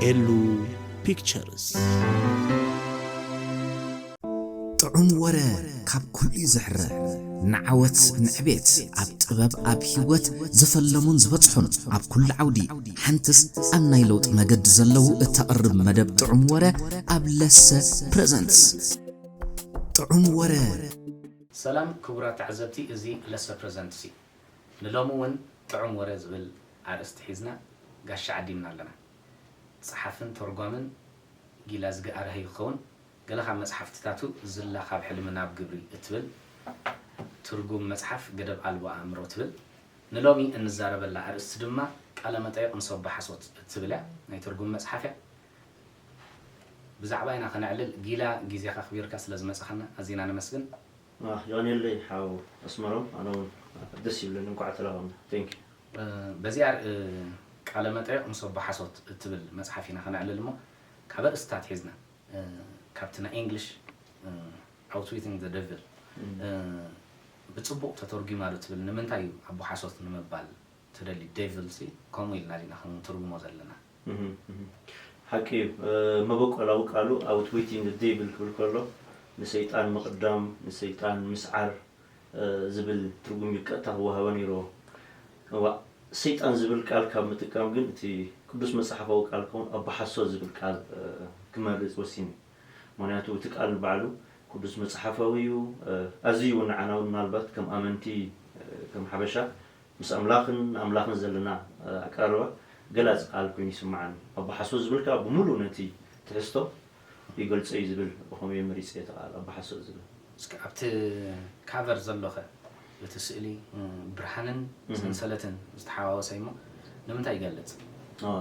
ኤሉ ፒክቸርስ። ጥዑም ወረ ካብ ኩሉ እዩ ዘሕረ። ንዓወት ንዕቤት ኣብ ጥበብ ኣብ ህይወት ዝፈለሙን ዝበጽሑን ኣብ ኩሉ ዓውዲ ሓንትስ ኣብ ናይ ለውጢ መገዲ ዘለዉ እተቕርብ መደብ ጥዑም ወረ ኣብ ለሰ ፕረዘንትስ። ጥዑም ወረ። ሰላም ክቡራት ተዓዘብቲ፣ እዚ ለሰ ፕረዘንትስ እዩ። ንሎሚ እውን ጥዑም ወረ ዝብል ኣርእስቲ ሒዝና ጋሻ ዓዲምና ኣለና። ጸሓፍን ተርጓምን ጊላ ዝገኣረሀ ይኸውን። ገለ ካብ መጽሓፍትታቱ ዝላ ካብ ሕልሚ ናብ ግብሪ እትብል፣ ትርጉም መጽሓፍ ገደብ ኣልቦ ኣእምሮ ትብል፣ ንሎሚ እንዛረበላ ኣርእስቲ ድማ ቃለ መጠይቕ ምስ ኣቦ ሓሶት እትብል እያ። ናይ ትርጉም መጽሓፍ እያ። ብዛዕባ ኢና ከነዕልል። ጊላ፣ ግዜኻ ኣኽቢርካ ስለ ዝመጻኻና ኣዚና ነመስግን። ኣህ፣ የቐንየለይ ሓው ኣስመሮም፣ ኣነ እውን ደስ ይብለኒ፣ እንኳዕ ተላቐምና። Thank you። እ፣ በዚኣ ር-፣ እ፣ ቃለ መጠይቕ ምስ ኣቦ ሓሶት እትብል መጽሓፍ ኢና ከነዕልል እሞ፣ ካብ ኣርእስታት ሒዝና፣ እ፣ ካብቲ ናይ English፣ እ፣ Outwitting the Devil፣ እም። እ፣ ብጽቡቕ ተተርጒማ ዶ ትብል፣ ንምንታይ እዩ ኣቦ ሓሶት ንምባል ትደሊ? ዴቪል ሲ ከምኡ ኢልና ዲና ክንትርጉሞ ዘለና? እህ፣ እህ። ሓቂ እዩ። እ፣ መበቆላዊ ቃሉ Outwitting the Devil ክብል ከሎ፣ ንሰይጣን ምቕዳም፣ ንሰይጣን ምስዓር፣ እ፣ ዝብል ትርጉም እዩ ቀጥታ ክወሃቦ ነይርዎ። እዋ፣ ሰይጣን ዝብል ቃል ካብ ምጥቃም ግን፣ እቲ ቅዱስ መጽሓፋዊ ቃል ከውን ኣቦ ሓሶት ዝብል ቃል፣ እ፣ ክመርጽ ወሲኑ። ምኽንያቱ፣ እቲ ቃል ንባዕሉ ቅዱስ መጽሓፋዊ እዩ። እ፣ ኣዝዩ እውን ንዓና እውን ምናልባት ከም ኣመንቲ፣ እ፣ ከም ሓበሻ፣ ምስ ኣምላኽን ንኣምላኽን ዘለና፣ እ፣ ኣቀራርባ ገላጺ ቃል ኮይኑ ይስምዓኒ። ኣቦ ሓሶት ዝብል ከኣ ብምሉእ ነቲ ትሕዝቶ ይገልጾ እዩ ዝብል፣ ብኸመይ መሪጸ እቲ ቃል ኣቦ ሓሶት ዝብል? እስኪ ኣብቲ ካቨር ዘሎኸ፣ እቲ ስእሊ፣ እ፣ ብርሃንን እህ። ሰንሰለትን ዝተሓዋወሰ እሞ ንምንታይ ይገልጽ? ኣዎ።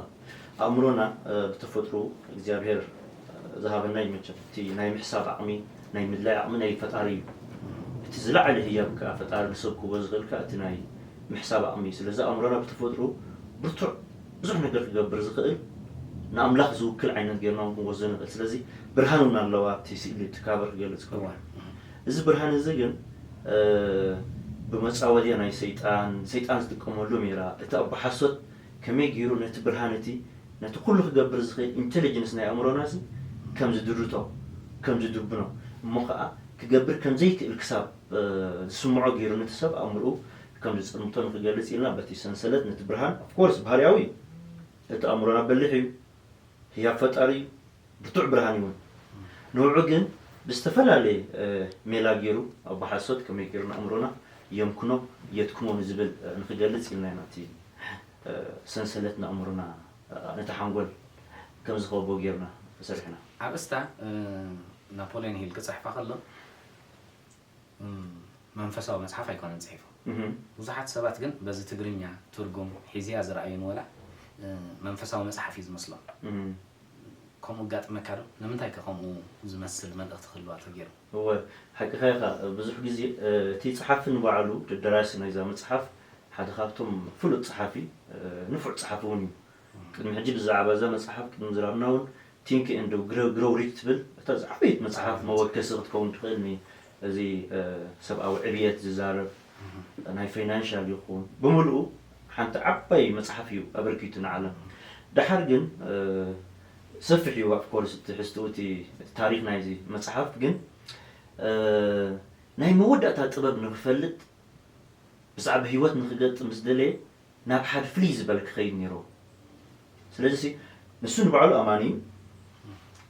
ኣእምሮና፣ እ፣ ብተፈጥሮ እግዚኣብሔር፣ እ፣ ዝሃበና እዩ መቸም። እቲ ናይ ምሕሳብ ዓቕሚ፣ ናይ ምድላይ ዓቕሚ ናይ ፈጣሪ እዩ። እቲ ዝለዓለ ህያብ ከኣ ፈጣሪ ንሰብ ክህቦ ዝኽእል ከኣ እቲ ናይ ምሕሳብ ዓቕሚ እዩ። ስለዚ ኣእምሮና ብተፈጥሮ ብርቱዕ፣ ብዙሕ ነገር ክገብር ዝኽእል፣ ንኣምላኽ ዝውክል ዓይነት ጌርና እውን ክንወስዶ ንኽእል። ስለዚ ብርሃን እውን ኣለዋ ኣብቲ ስእሊ፣ እቲ ካቨር ክገልጽ ከሎ። እዋ። እዚ ብርሃን እዚ ግን፣ እ፣ ብመጻወድያ ናይ ሰይጣን፣ ሰይጣን ዝጥቀመሉ ሜላ፣ እቲ ኣቦ ሓሶት ከመይ ገይሩ ነቲ ብርሃን እቲ፣ ነቲ ኩሉ ክገብር ዝኽእል ኢንተለጀንስ ናይ ኣእምሮና እዚ ከም ዝድርቶ፣ ከም ዝድብኖ፣ እሞ ኸኣ ክገብር ከም ዘይክእል ክሳብ፣ እ፣ ዝስምዖ ገይሩ ነቲ ሰብ ኣእምሮኡ ከም ዝጽልምቶ ንኽገልጽ ኢልና በቲ ሰንሰለት ነቲ ብርሃን፣ ኦፍ ኮርስ፣ ባህርያዊ እዩ። እቲ ኣእምሮና በሊሕ እዩ። ህያብ ፈጣሪ እዩ። ብርቱዕ ብርሃን እዩ እውን። ንውዑ ግን ብዝተፈላለየ፣ እ፣ ሜላ ገይሩ ኣቦ ሓሶት ከመይ ገይሩ ንኣእምሮና የምክኖ፣ የድክሞ ንዝብል፣ እ፣ ንኽገልጽ ኢልና ኢና እቲ፣ እ፣ ሰንሰለት ንኣእምሮና፣ እ፣ ነቲ ሓንጎል ከም ዝኸቦ ገይርና ተሰሪሕና። ኣርእስታ፣ እ፣ ናፖልዮን ሂል ክጽሕፋ ከሎ፣ እም፣ መንፈሳዊ መጽሓፍ ኣይኮነን ጽሒፉ። እህ። ብዙሓት ሰባት ግን በዚ ትግርኛ ትርጉም ሒዝያ ዝረኣዩን ወላ፣ እ፣ መንፈሳዊ መጽሓፍ እዩ ዝመስሎም። እህ። ከምኡ ኣጋጥመካ ዶ? ንምንታይ ከ ከምኡ ዝመስል መልእኽቲ ክህልዋ ተገይሩ? እወ፣ ሓቅኻ ኢኻ። ብዙሕ ግዜ፣ እ፣ እቲ ጸሓፊ ንባዕሉ፣ ደራሲ ናይዛ መጽሓፍ፣ ሓደ ካብቶም ፍሉጥ ጸሓፊ፣ እ፣ ንፉዕ ጸሓፊ እውን እዩ። ቅድሚ ሕጂ ብዛዕባ እዛ መጽሓፍ ቅድሚ ምዝራብና እውን፣ ቲንክ ኤንድ ግሮ-፣ ግሮው ሪች ትብል፣ እታ ዝዓበየት መጽሓፍ መወከሲ ክትከውን ትኽእል፣ ን-፣ እዚ፣ እ፣ ሰብኣዊ ዕብየት ዝዛረብ፣ ናይ ፋይናንሻል ይኹን ብምልኡ ሓንቲ ዓባይ መጽሓፍ እዩ ኣበርኪቱ ንዓለም። ደሓር ግን፣ እ፣ ሰፊሕ እዩ፣ ኦፍ ኮርስ፣ እቲ ትሕዝትኡ፣ እቲ፣ እቲ ታሪኽ ናይዚ መጽሓፍ ግን፣ እ፣ ናይ መወዳእታ ጥበብ ንኽፈልጥ ብዛዕባ ህይወት ንኽገጥም ምስ ደለየ ናብ ሓደ ፍልይ ዝበለ ክኸይድ ነይርዎ። ስለዚ ሲ፣ ንሱ ንባዕሉ ኣማኒ እዩ፣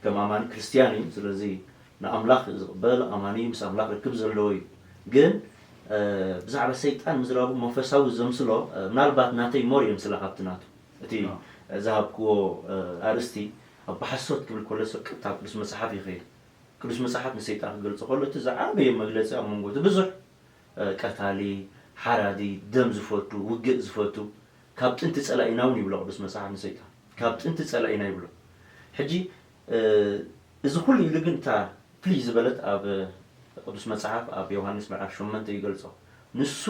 ከም ኣማኒ ክርስትያን እዩ። ስለዚ ንኣምላኽ ዝቕበል ኣማኒ እዩ፣ ምስ ኣምላኽ ርክብ ዘለዎ እዩ። ግን፣ እ፣ ብዛዕባ ሰይጣን ምዝራቡ መንፈሳዊ ዘምስሎ፣ እ፣ ምናልባት ናተይ ሞር የምስላ ካብቲ ናቱ። እቲ፣ ኣዎ። እ፣ ዝሃብክዎ፣ እ፣ ኣርእስቲ ኣቦ ሓሶት ክብል ከሎ ሰብ ቀጥታ ኣብ ቅዱስ መጽሓፍ ይኸይድ። ቅዱስ መጽሓፍ ንሰይጣን ክገልጾ ከሎ እቲ ዝዓበየ መግለጺ ኣብ መንጎ እቲ ብዙሕ እ፣ ቀታሊ፣ ሓራዲ፣ ደም ዝፈቱ፣ ውግእ ዝፈቱ፣ ካብ ጥንቲ ጸላኢና እውን ይብሎ ቅዱስ መጽሓፍ ንሰይጣን። ካብ ጥንቲ ጸላኢና ይብሎ። ሕጂ፣ እ፣ እዚ ኩሉ ኢሉ ግን እታ ፍልይ ዝበለት ኣብ ቅዱስ መጽሓፍ ኣብ ዮሃንስ ምዕራፍ ሸሞንተ ይገልጾ። ንሱ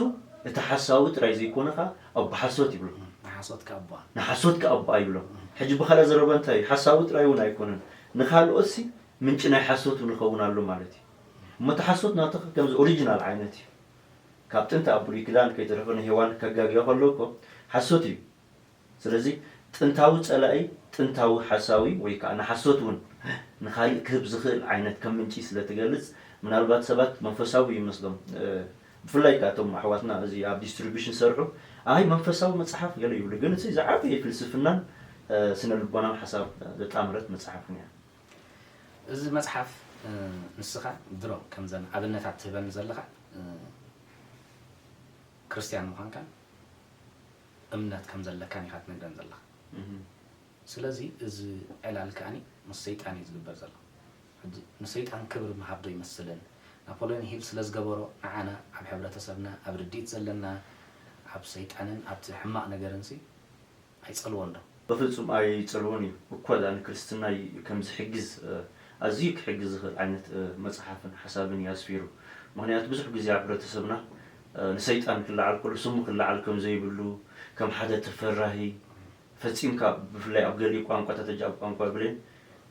እቲ ሓሳዊ ጥራይ ዘይኮነ ኸኣ ኣቦ ሓሶት ይብሎ። ንሓሶት ከኣ ኣቦኣ። ንሓሶት ከኣ ኣቦኣ ይብሎ። ሕጂ ብኻልእ ዘረባ እንታይ እዩ? ሓሳዊ ጥራይ እውን ኣይኮነን። ንኻልኦትሲ ምንጪ ናይ ሓሶት እውን ይኸውን ኣሎ ማለት እዩ። እሞ እቲ ሓሶት ናትኻ ከምዚ ኦሪጂናል ዓይነት እዩ። ካብ ጥንቲ ኣብ ብሉይ ኪዳን ከይተረፈ ንሄዋን ከጋግዮ ከሎ እኮ ሓሶት እዩ። ስለዚ ጥንታዊ ጸላኢ፣ ጥንታዊ ሓሳዊ ወይ ከኣ ንሓሶት እውን ንኻልእ ክህብ ዝኽእል ዓይነት ከም ምንጪ ስለ ትገልጽ፣ ምናልባት ሰባት መንፈሳዊ ይመስሎም። እ፣ ብፍላይ ከኣ እቶም ኣሕዋትና እዚ ኣብ ዲስትሪቢሽን ዝሰርሑ፣ ኣይ መንፈሳዊ መጽሓፍ ገለ ይብሉ። ግን እቲ ዝዓበየ ፍልስፍናን፣ እ፣ ስነ ልቦናዊ ሓሳብ ዘጣምረት መጽሓፍ እውን እያ። እዚ መጽሓፍ እ፣ ንስኻ ድሮ ከምዘን ኣብነታት ትህበኒ ዘለኻ እ፣ ክርስትያን ምዃንካን እምነት ከም ዘለካን ኢኻ ትነግረን ዘለኻ። ስለዚ እዚ ዕላል ከኣኒ ምስ ሰይጣን እዩ ዝግበር ዘሎ። ሕጂ ንሰይጣን ክብሪ ምሃብ ዶ ይመስልን? ናፖሊዮን ሂል ስለ ዝገበሮ ንዓና ኣብ ሕብረተሰብና ኣብ ርድኢት ዘለና ኣብ ሰይጣንን ኣብቲ ሕማቕ ነገርን ሲ ኣይጸልዎን ዶ? በፍጹም ኣይጸልዎን እዩ። እኳ ደኣ ንክርስትናይ ከም ዝሕግዝ፣ እ፣ ኣዝዩ ክሕግዝ ዝኽእል ዓይነት፣ እ፣ መጽሓፍን ሓሳብን እዩ ኣስፊሩ። ምኽንያቱ ብዙሕ ግዜ ኣብ ሕብረተሰብና፣ እ፣ ንሰይጣን ክለዓል ከሎ ስሙ ክለዓል ከም ዘይብሉ፣ ከም ሓደ ተፈራሂ፣ ፈጺምካ ብፍላይ ኣብ ገሊኡ ቋንቋታት፣ ሕጂ ኣብ ቋንቋ ብሌን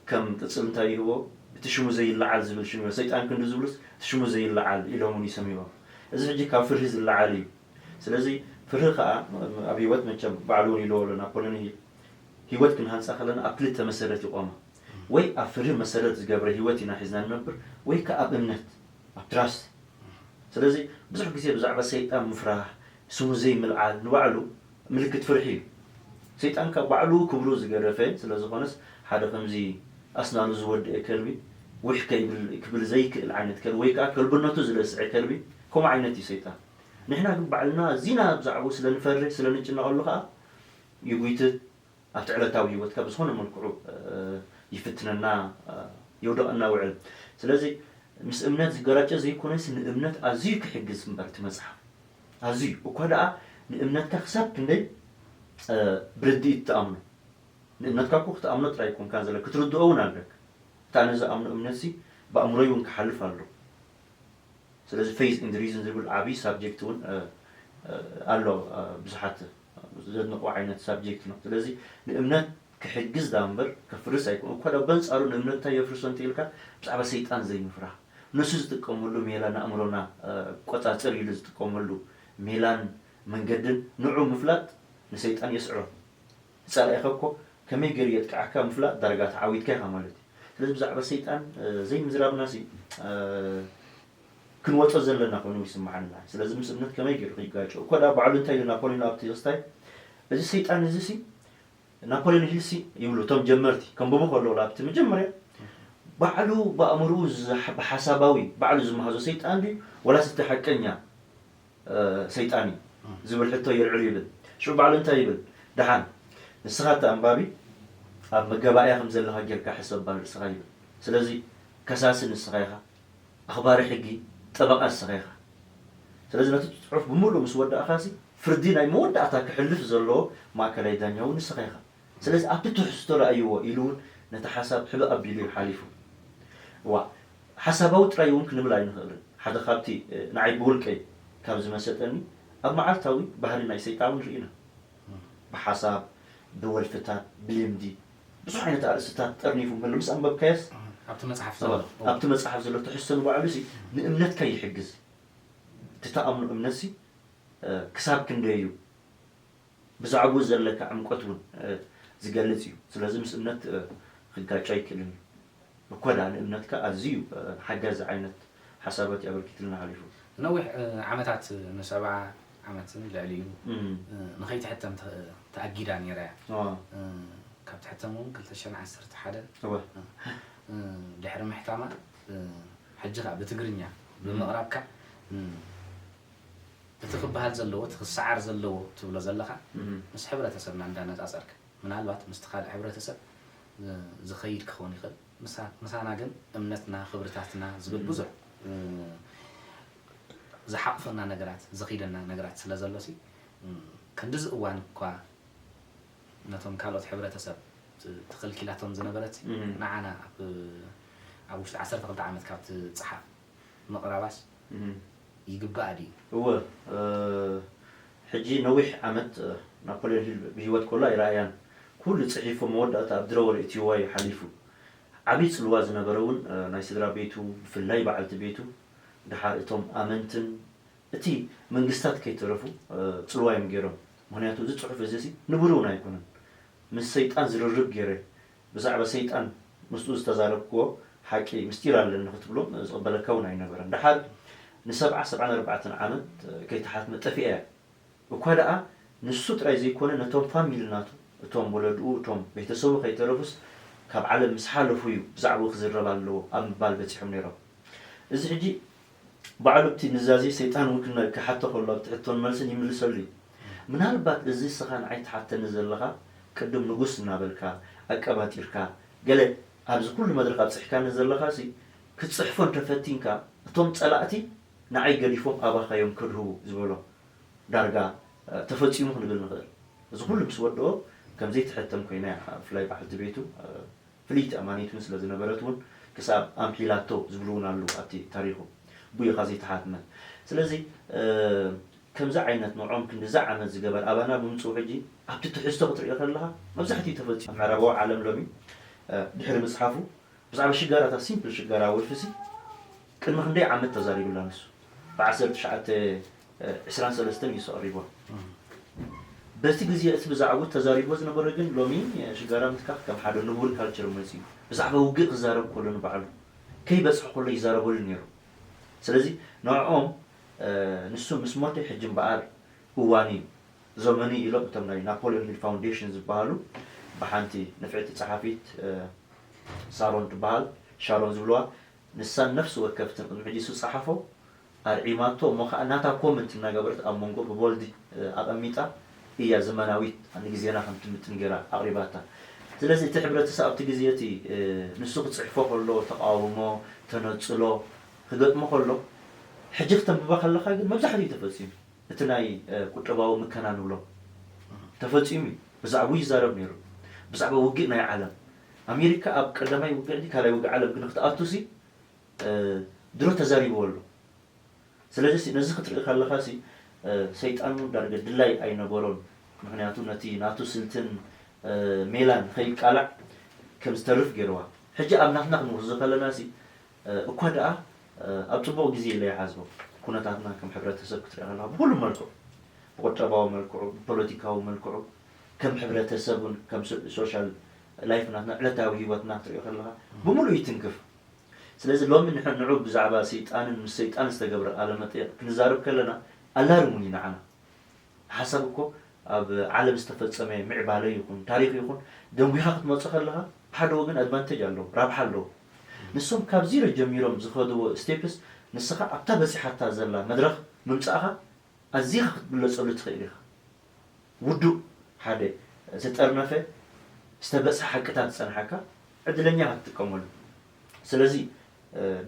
ከም ቅጽል እንታይ ይህቦ፣ እቲ ሽሙ ዘይለዓል ዝብል ሽም ይህቦ። ሰይጣን ክንዲ ዝብሉስ እቲ ሽሙ ዘይለዓል ኢሎም እውን ይሰምይዎ። እዚ ሕጂ ካብ ፍርሂ ዝለዓል እዩ። ስለዚ ፍርሂ ከኣ ኣብ ህይወት መቸም ባዕሉ እውን ኢልዎ ኣሎ ናፖሊዮን ሂል፣ ህይወት ክንሃንጻ ከለና ኣብ ክልተ መሰረት ይቖማ። ወይ ኣብ ፍርሂ መሰረት ዝገብረ ህይወት ኢና ሒዝና ንነብር፣ ወይ ከኣ ኣብ እምነት፣ ኣብ ትራስት። ስለዚ ብዙሕ ግዜ ብዛዕባ ሰይጣን ምፍራህ፣ ስሙ ዘይምልዓል ንባዕሉ ምልክት ፍርሒ እዩ። ሰይጣን ካብ ባዕሉ ክብሩ ዝገደፈ ስለ ዝኾነስ፣ ሓደ ከምዚ ኣስናኑ ዝወደአ ከልቢ፣ ውሕ ከይብል ክብል ዘይክእል ዓይነት ከልቢ፣ ወይ ከኣ ከልብነቱ ዝረስዐ ከልቢ፣ ከምኡ ዓይነት እዩ ሰይጣን። ንሕና ግን ባዕልና ኣዚና ብዛዕባኡ ስለ ንፈርህ፣ ስለ ንጭነቐሉ ከኣ ይጉይትት፣ ኣብቲ ዕለታዊ ህይወትካ ብዝኾነ መልክዑ፣ እ፣ ይፍትነና፣ እ፣ የውድቐና ውዕል። ስለዚ ምስ እምነት ዝገራጨ ዘይኮነስ ንእምነት ኣዝዩ ክሕግዝ እምበር እቲ መጽሓፍ። ኣዝዩ። እኳ ደኣ ንእምነትካ ክሳብ ክንደይ፣ እ፣ ብርድኢት ትኣምኖ። ንእምነትካ እኮ ክትኣምኖ ጥራይ ኣይኮንካን ዘለካ፣ ክትርድኦ እውን ኣለካ። እቲ ኣነ ዝኣምኖ እምነትሲ ብኣእምሮይ እውን ክሓልፍ ኣለዎ። ስለዚ ፌዝ ኢን ሪዝን ዝብል ዓብዪ ሳብጀክት እውን፣ እ፣ እ፣ ኣሎ። እ፣ ብዙሓት ዘድንቕዎ ዓይነት ሳብጀክት ነው። ስለዚ ንእምነት ክሕግዝ ዳ እምበር ከፍርስ ኣይኮን። እኳ ዳ በንጻሩ ንእምነት እንታይ የፍርሶ እንተኢልካ ብዛዕባ ሰይጣን ዘይምፍራህ። ንሱ ዝጥቀመሉ ሜላ ንኣእምሮና፣ እ፣ ቆጻጽር ኢሉ ዝጥቀመሉ ሜላን መንገድን ንዑ ምፍላጥ ንሰይጣን የስዕሮ። ጸላኢኻ እኮ ከመይ ገይሩ የጥቅዓካ ምፍላጥ ዳርጋ ተዓዊትካ ኢኻ ማለት እዩ። ስለዚ ብዛዕባ ሰይጣን፣ እ፣ ዘይምዝራብና ሲ፣ እ፣ ክንወጾ ዘለና ኮይኑ ይስምዓኒ። ስለዚ ምስ እምነት ከመይ ገይሩ ክጋጨ? እኮ ዳ ባዕሉ እንታይ ኢሉ ናፖሊዮን ኣብቲ ክስታይ፣ እዚ ሰይጣን እዚ ሲ፣ ናፖሊዮን ሂል ሲ ይብሉ እቶም ጀመርቲ፣ ከንብቡ ከለዉ ኣብቲ መጀመርያ ባዕሉ ብኣእምርኡ ዝሓ-፣ ብሓሳባዊ ባዕሉ ዝመሃዞ ሰይጣን ድዩ ወላስ እቲ ሓቀኛ እ፣ ሰይጣን እዩ ዝብል ሕቶ የልዕሉ ይብል። ሽዑ ባዕሉ እንታይ ይብል? ደሓን ንስኻ እቲ ኣንባቢ ኣብ መጋባእያ ከም ዘለኻ ጌርካ ሕሰባ ንርእስኻ ይብል። ስለዚ ከሳሲ ንስኻ ኢኻ፣ ኣኽባሪ ሕጊ፣ ጠበቓ ንስኻ ኢኻ። ስለዚ ነቲ ጽሑፍ ብምሉእ ምስ ወዳእካሲ ፍርዲ ናይ መወዳእታ ክሕልፍ ዘለዎ ማእከላይ ዳኛ እውን ንስኻ ኢኻ። ስለዚ ኣብቲ ትሕዝቶ ረኣይዎ ኢሉ እውን ነቲ ሓሳብ ሕብእ ኣቢሉ እዩ ሓሊፉ። እዋ ሓሳባዊ ጥራይ እውን ክንብል ኣይንኽእልን። ሓደ ካብቲ ንዓይ ብውልቀይ ካብ ዝመሰጠኒ ኣብ መዓልታዊ ባህሪ ናይ ሰይጣን እውን ርኢና። ብሓሳብ፣ ብወልፍታት፣ ብልምዲ ብዙሕ ዓይነት ኣርእስትታት ጠርኒፉ ምህሉ ምስ ኣንበብካዮስ ኣብቲ መፅሓፍ ዘሎ ኣብቲ መፅሓፍ ዘሎ ትሕዝቶ ንባዕሉ ሲ ንእምነትካ ይሕግዝ። እቲ ትኣምኖ እምነት ሲ ክሳብ ክንደይ እዩ ብዛዕባኡ ዘለካ ዕምቆት እውን ዝገልጽ እዩ። ስለዚ ምስ እምነት ክጋጮ ኣይክእልን እዩ። እኮ ደኣ ንእምነትካ ኣዝዩ ሓጋዚ ዓይነት ሓሳባት እዩ ኣበርኪትልና ሓሊፉ። ንነዊሕ ዓመታት ንሰብዓ ዓመትን ልዕሊኡ ንኸይትሕተም ተኣጊዳ ነይራ እያ። ካብ ትሕተም እውን ክልተ ሽሕን ዓሰርተ ሓደን ድሕሪ ምሕታማ ሕጂ ከዓ ብትግርኛ ብምቕራብካ እቲ ክበሃል ዘለዎ እቲ ክሰዓር ዘለዎ ትብሎ ዘለኻ ምስ ሕብረተሰብና እንዳነፃፀርካ ምናልባት ምስቲ ካልእ ሕብረተሰብ ዝኸይድ ክኸውን ይኽእል። ምሳና ግን እምነትና ክብርታትና ዝብል ብዙሕ ዝሓቑፈና ነገራት ዘኺደና ነገራት ስለ ዘሎ ሲ ክንድዚ እዋን እኳ ነቶም ካልኦት ሕብረተሰብ ተኸልኪላቶም ዝነበረት ንዓና ኣብ ውሽጢ ዓሰርተ ክልተ ዓመት ካብ ትፀሓፍ ምቕራባስ ይግባእ ድዩ? እወ፣ ሕጂ ነዊሕ ዓመት ናፖልዮን ሂል ብህይወት ከሎ ኣይረኣያን። ኩሉ ጽሒፉ መወዳእታ ኣብ ድረወል እትይዋ እዩ ሓሊፉ። ዓብዪ ጽልዋ ዝነበረ እውን ናይ ስድራ ቤቱ፣ ብፍላይ በዓልቲ ቤቱ፣ ድሓር እቶም ኣመንትን እቲ መንግስታት ከይተረፉ ጽልዋ እዮም ገይሮም። ምክንያቱ እዚ ጽሑፍ እዚ ንቡር እውን ኣይኮነን። ምስ ሰይጣን ዝርርብ ገይረ ብዛዕባ ሰይጣን ምስኡ ዝተዛረብክዎ ሓቂ ምስጢር ኣለኒ ክትብሎም ዝቕበለካ እውን ኣይነበረን። ድሓር ንሰብዓ ሰብዓን ኣርባዕተን ዓመት ከይተሓትመ ጠፊኣ እያ። እኳ ደኣ ንሱ ጥራይ ዘይኮነ ነቶም ፋሚሊ ናቱ፣ እቶም ወለድኡ፣ እቶም ቤተሰቡ ከይተረፉስ ካብ ዓለም ምስ ሓለፉ እዩ ብዛዕባኡ ክዝረብ ኣለዎ ኣብ ምባል በጺሖም ነይሮም። እዚ ሕጂ ባዕሉ ኣብቲ ኑዛዜ ሰይጣን እውን ክነ- ክሓቶ ከሎ ኣብቲ ሕቶን መልስን ይምልሰሉ እዩ። ምናልባት እዚ እስኻ ንዓይ ትሓተኒ ዘለኻ ቅድም ንጉስ እናበልካ ኣቀባጢርካ ገለ ኣብዚ ኩሉ መድረኽ ኣብፅሕካኒ ዘለኻ ሲ ክትፅሕፎ እንተፈቲንካ እቶም ፀላእቲ ንዓይ ገዲፎም ኣባኻ እዮም ከድህቡ ዝበሎ ዳርጋ ተፈፂሙ ክንብል ንኽእል። እዚ ኩሉ ምስ ወድኦ ከም ዘይትሕተም ኮይና እያ ብፍላይ በዓልቲ ቤቱ ፍልይቲ ኣማኒት እውን ስለ ዝነበረት እውን ክሳብ ኣምሒላቶ ዝብሉ እውን ኣለዉ ኣብቲ ታሪኹ። ብኡ ኢኻ ዘይተሓትመ። ስለዚ ከምዚ ዓይነት ንዕኦም ክንድዚ ዓመት ዝገበር ኣባና ብምፅኡ ሕጂ ኣብቲ ትሕዝቶ ክትሪኦ ከለኻ መብዛሕትኡ ተፈፂሙ ኣብ ምዕራባዊ ዓለም ሎሚ ድሕሪ ምፅሓፉ ብዛዕባ ሽጋራታት ሲምፕል ሽጋራ ወልፊ ሲ ቅድሚ ክንደይ ዓመት ተዛሪብላ ንሱ ብ1923 እዩ ኣቕሪቧ። በቲ ግዜ እቲ ብዛዕባኡ ተዛሪቦ ዝነበረ ግን ሎሚ ሽጋራ ምትካኽ ከም ሓደ ንቡር ካልቸር መፂኡ ብዛዕባ ውግእ ክዛረብ ከሎ ንባዕሉ ከይበፅሑ ከሎ ይዛረበሉ ነይሩ። ስለዚ ንዕኦም ንሱ ምስ ሞተ ሕጂ እምበኣር እዋን እዩ ዘመኑ እዩ ኢሎም እቶም ናይ ናፖሊዮን ሂል ፋውንዴሽን ዝበሃሉ ብሓንቲ ንፍዕቲ ፀሓፊት ሳሮን ትበሃል ሻሮን ዝብልዋ ንሳን ነፍሲ ወከፍትን ቅድሚ ሕጂ ዝፀሓፎ ኣርዒማቶ እሞ ከዓ ናታ ኮመንት እናገበረት ኣብ መንጎ ብቦልድ ኣቐሚጣ እያ ዘመናዊት ንግዜና ከም ትምጥን ገይራ ኣቕሪባታ። ስለዚ እቲ ሕብረተሰብ ኣብቲ ግዜ እቲ ንሱ ክፅሕፎ ከሎ ተቃውሞ ተነፅሎ ክገጥሞ ከሎ ሕጂ ክተንብባ ከለካ ግን መብዛሕትኡ ተፈፂሙ እቲ ናይ ቁጠባዊ ምከና ንብሎ ተፈፂሙ እዩ። ብዛዕባኡ ይዛረብ ነይሩ። ብዛዕባ ውግእ ናይ ዓለም ኣሜሪካ ኣብ ቀዳማይ ውግእ ካልኣይ ውግእ ዓለም ግን ክትኣቱ ሲ ድሮ ተዛሪብዎ ኣሎ። ስለዚ ነዚ ክትርኢ ከለኻ ሲ ሰይጣን እውን ዳርገ ድላይ ኣይነበሮን። ምክንያቱ ነቲ ናቱ ስልትን ሜላን ከይቃላዕ ከም ዝተርፍ ገይርዋ። ሕጂ ኣብ ናትና ክንወስዶ ከለና ሲ እኳ ደኣ ኣብ ፅቡቕ ግዜ ኢለ ይሓስቦ። ኩነታትና ከም ሕብረተሰብ ክትርኢ ከለኻ ብኩሉ መልክዑ ብቁጠባዊ መልክዑ ብፖለቲካዊ መልክዑ ከም ሕብረተሰብ እውን ከም ሶሻል ላይፍ ናትና ዕለታዊ ህይወትና ክትሪኦ ከለኻ ብምሉእ ይትንክፍ። ስለዚ ሎሚ ንሕንዑ ብዛዕባ ሰይጣንን ምስ ሰይጣን ዝተገብረ ቃለመጠየቕ ክንዛረብ ከለና ኣላርም እውን እዩ ንዓና። ሓሳብ እኮ ኣብ ዓለም ዝተፈጸመ ምዕባለ ይኹን ታሪኽ ይኹን ደንጒኻ ክትመጾ ከለኻ ብሓደ ወገን ኣድቫንቴጅ ኣለዎ፣ ራብሓ ኣለዎ። ንሶም ካብ ዚሮ ጀሚሮም ዝኸድዎ ስቴፕስ ንስኻ ኣብታ በጺሓታ ዘላ መድረኽ ምምጻእኻ ኣዚኻ ክትብለጸሉ ትኽእል ኢኻ። ውዱእ ሓደ ዝተጠርነፈ ዝተበጽሐ ሓቅታት ዝጸንሓካ ዕድለኛ ኢኻ ትጥቀመሉ። ስለዚ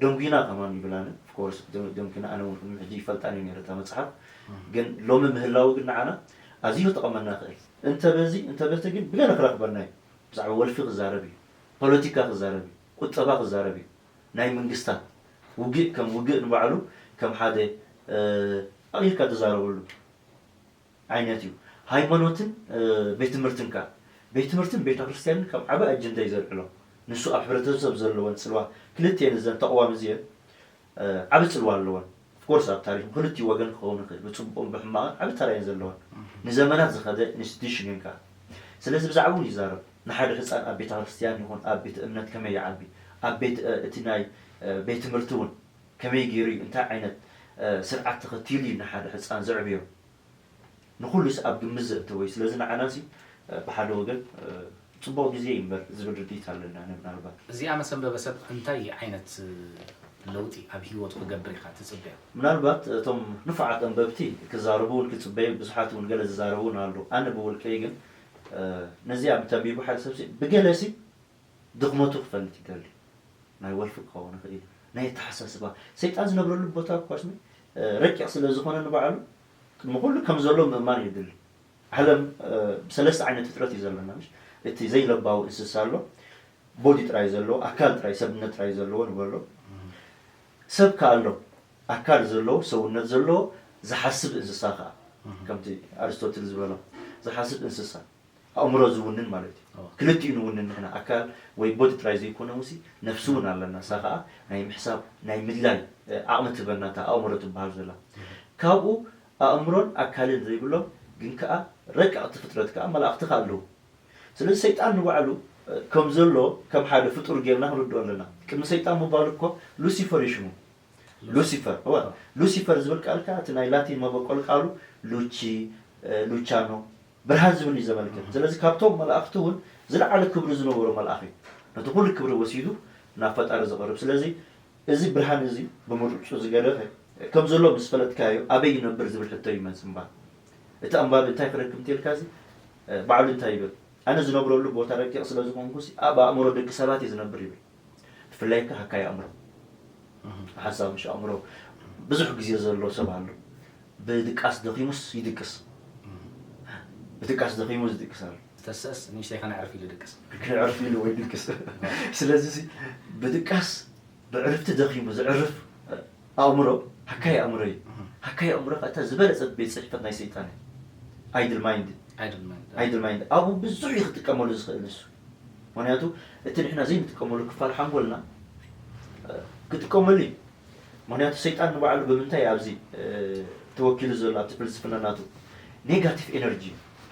ደንጉና ከማን ይብላኒ ኦፍኮርስ ደንጉና ኣነ እውን ቅድሚ ሕጂ ይፈልጣን እዩ ነረ እታ መፅሓፍ ግን ሎሚ ምህላው ግን ንዓና ኣዝዩ ክጠቐመና ይኽእል እንተ በዚ እንተ በቲ ግን ብገለ ክረኽበና እዩ ብዛዕባ ወልፊ ክዛረብ እዩ ፖለቲካ ክዛረብ እዩ ቁጠባ ክዛረብ እዩ ናይ መንግስታት ውግእ ከም ውግእ ንባዕሉ ከም ሓደ ኣቕሊልካ ትዛረበሉ ዓይነት እዩ። ሃይማኖትን ቤት ትምህርትን ከ? ቤት ትምህርትን ቤተ ክርስቲያንን ከም ዓቢ ኣጀንዳ እዩ ዘልዕሎ። ንሱ ኣብ ሕብረተሰብ ዘለወን ጽልዋ ክልቲኤን እዘን ተቕዋም እዚኤን ዓቢ ጽልዋ ኣለወን። ኦፍኮርስ ኣብ ታሪኽ ብክልቲኡ ወገን ክኸውን ይኽእል፣ ብጽቡቕን ብሕማቕን ዓቢ ተራ እየን ዘለወን። ንዘመናት ዝኸደ ኢንስቲትዩሽን እየን ከኣ። ስለዚ ብዛዕባኡ እውን ይዛረብ። ንሓደ ህጻን ኣብ ቤተ ክርስቲያን ይኹን ኣብ ቤተ እምነት ከመይ ይዓቢ፣ ኣብ ቤት እቲ ናይ ቤት ትምህርቲ እውን ከመይ ገይሩ እዩ እንታይ ዓይነት ስርዓት ተኸቲሉ እዩ ንሓደ ህጻን ዘዕብዮ? ንኹሉስ ኣብ ግምት ዘእተወ እዩ። ስለዚ ንዓናሲ ብሓደ ወገን ጽቡቕ ግዜ እዩ እምበር ዝብል ርድኢት ኣለኒ ኣነ ምናልባት። እዚኣ መሰንበበ ሰብ እንታይ ዓይነት ለውጢ ኣብ ህይወቱ ክገብር ኢኻ ትጽበዮ? ምናልባት እቶም ንፉዓት ኣንበብቲ ክዛረቡ እውን ክጽበዩ ብዙሓት እውን ገለ ዝዛረቡ እውን ኣለዉ። ኣነ ብውልቀይ ግን ነዚኣ ተንቢቡ ሓደ ሰብሲ ብገለሲ ድኽመቱ ክፈልጥ ይደሊ። ናይ ወልፊ ክኸውን ይኽእል እዩ። ናይ ኣተሓሳስባ ሰይጣን ዝነብረሉ ቦታ እኳ ስሚ ረቂቕ ስለ ዝኾነ ንባዕሉ ቅድሚ ኩሉ ከም ዘሎ ምእማን የድሊ። ዓለም ብሰለስተ ዓይነት ፍጥረት እዩ ዘለና ምሽ እቲ ዘይለባዊ እንስሳ ኣሎ ቦዲ ጥራይ ዘለዎ ኣካል ጥራይ ሰብነት ጥራይ ዘለዎ ንበሎ ሰብ ከ ኣሎ ኣካል ዘለዎ ሰውነት ዘለዎ ዝሓስብ እንስሳ ከዓ ከምቲ ኣርስቶትል ዝበሎ ዝሓስብ እንስሳ ኣእምሮ ዝውንን ማለት እዩ። ክልቲኡ ንውንን ንሕና፣ ኣካል ወይ ቦዲ ጥራይ ዘይኮነ ውሲ ነፍሲ እውን ኣለና። እሳ ከዓ ናይ ምሕሳብ ናይ ምድላይ ዓቕሚ ትበናታ ኣእምሮ ትበሃል ዘላ። ካብኡ ኣእምሮን ኣካልን ዘይብሎም ግን ከዓ ረቀቕቲ ፍጥረት ከዓ መላእኽቲ ከዓ ኣለዉ። ስለዚ ሰይጣን ንባዕሉ ከም ዘሎ ከም ሓደ ፍጡር ጌርና ክንርድኦ ኣለና። ቅድሚ ሰይጣን ምባሉ እኮ ሉሲፈር እዩ ሽሙ። ሉሲፈር እወ፣ ሉሲፈር ዝብል ቃል ከዓ እቲ ናይ ላቲን መበቆል ቃሉ ሉቺ፣ ሉቻኖ፣ ብርሃን ዝብል እዩ ዘመልክት። ስለዚ ካብቶም መላእኽቲ እውን ዝለዓለ ክብሪ ዝነበሮ መልኣኽ እዩ። ነቲ ኩሉ ክብሪ ወሲዱ ናብ ፈጣሪ ዝቐርብ። ስለዚ እዚ ብርሃን እዚ ብምርጩ ዝገደፈ ከም ዘሎ ምስ ፈለጥካዮ ኣበይ ይነብር ዝብል ሕቶ ይመጽእ እምበር፣ እቲ ኣንባቢ እንታይ ክረክብ እንተልካ እዚ ባዕሉ እንታይ ይብል? ኣነ ዝነብረሉ ቦታ ረቂቕ ስለ ዝኾንኩ ኣብ ኣእምሮ ደቂ ሰባት እየ ዝነብር ይብል። ብፍላይ ከ ሃካይ ኣእምሮ፣ ሓሳብ ምሽ ኣእምሮ ብዙሕ ግዜ ዘሎ ሰብ ኣሎ። ብድቃስ ደኺሙስ ይድቅስ፣ ብድቃስ ደኺሙ ዝድቅስ ኣሎ። ዝተስእስ ንእሽተይ ከነዕርፍ ኢሉ ድቅስ። ክነዕርፍ ኢሉ ወይ ድቅስ። ስለዚ ብድቃስ ብዕርፍቲ ደኺሙ ዝዕርፍ ኣእምሮ ሃካይ ኣእምሮ እዩ። ሃካይ ኣእምሮ ከ እታ ዝበለፀት ቤት ፅሕፈት ናይ ሰይጣን እዩ። ኣይድል ማይንድ ኣይድል ማይንድ ኣይድል ማይንድ ኣብኡ ብዙሕ እዩ ክጥቀመሉ ዝኽእል ንሱ። ምክንያቱ እቲ ንሕና ዘይንጥቀመሉ ክፋል ሓንጎልና ክጥቀመሉ እዩ። ምክንያቱ ሰይጣን ንባዕሉ ብምንታይ ኣብዚ ተወኪሉ ዘሎ ኣብቲ ፍልስፍና ናቱ ኔጋቲቭ ኤነርጂ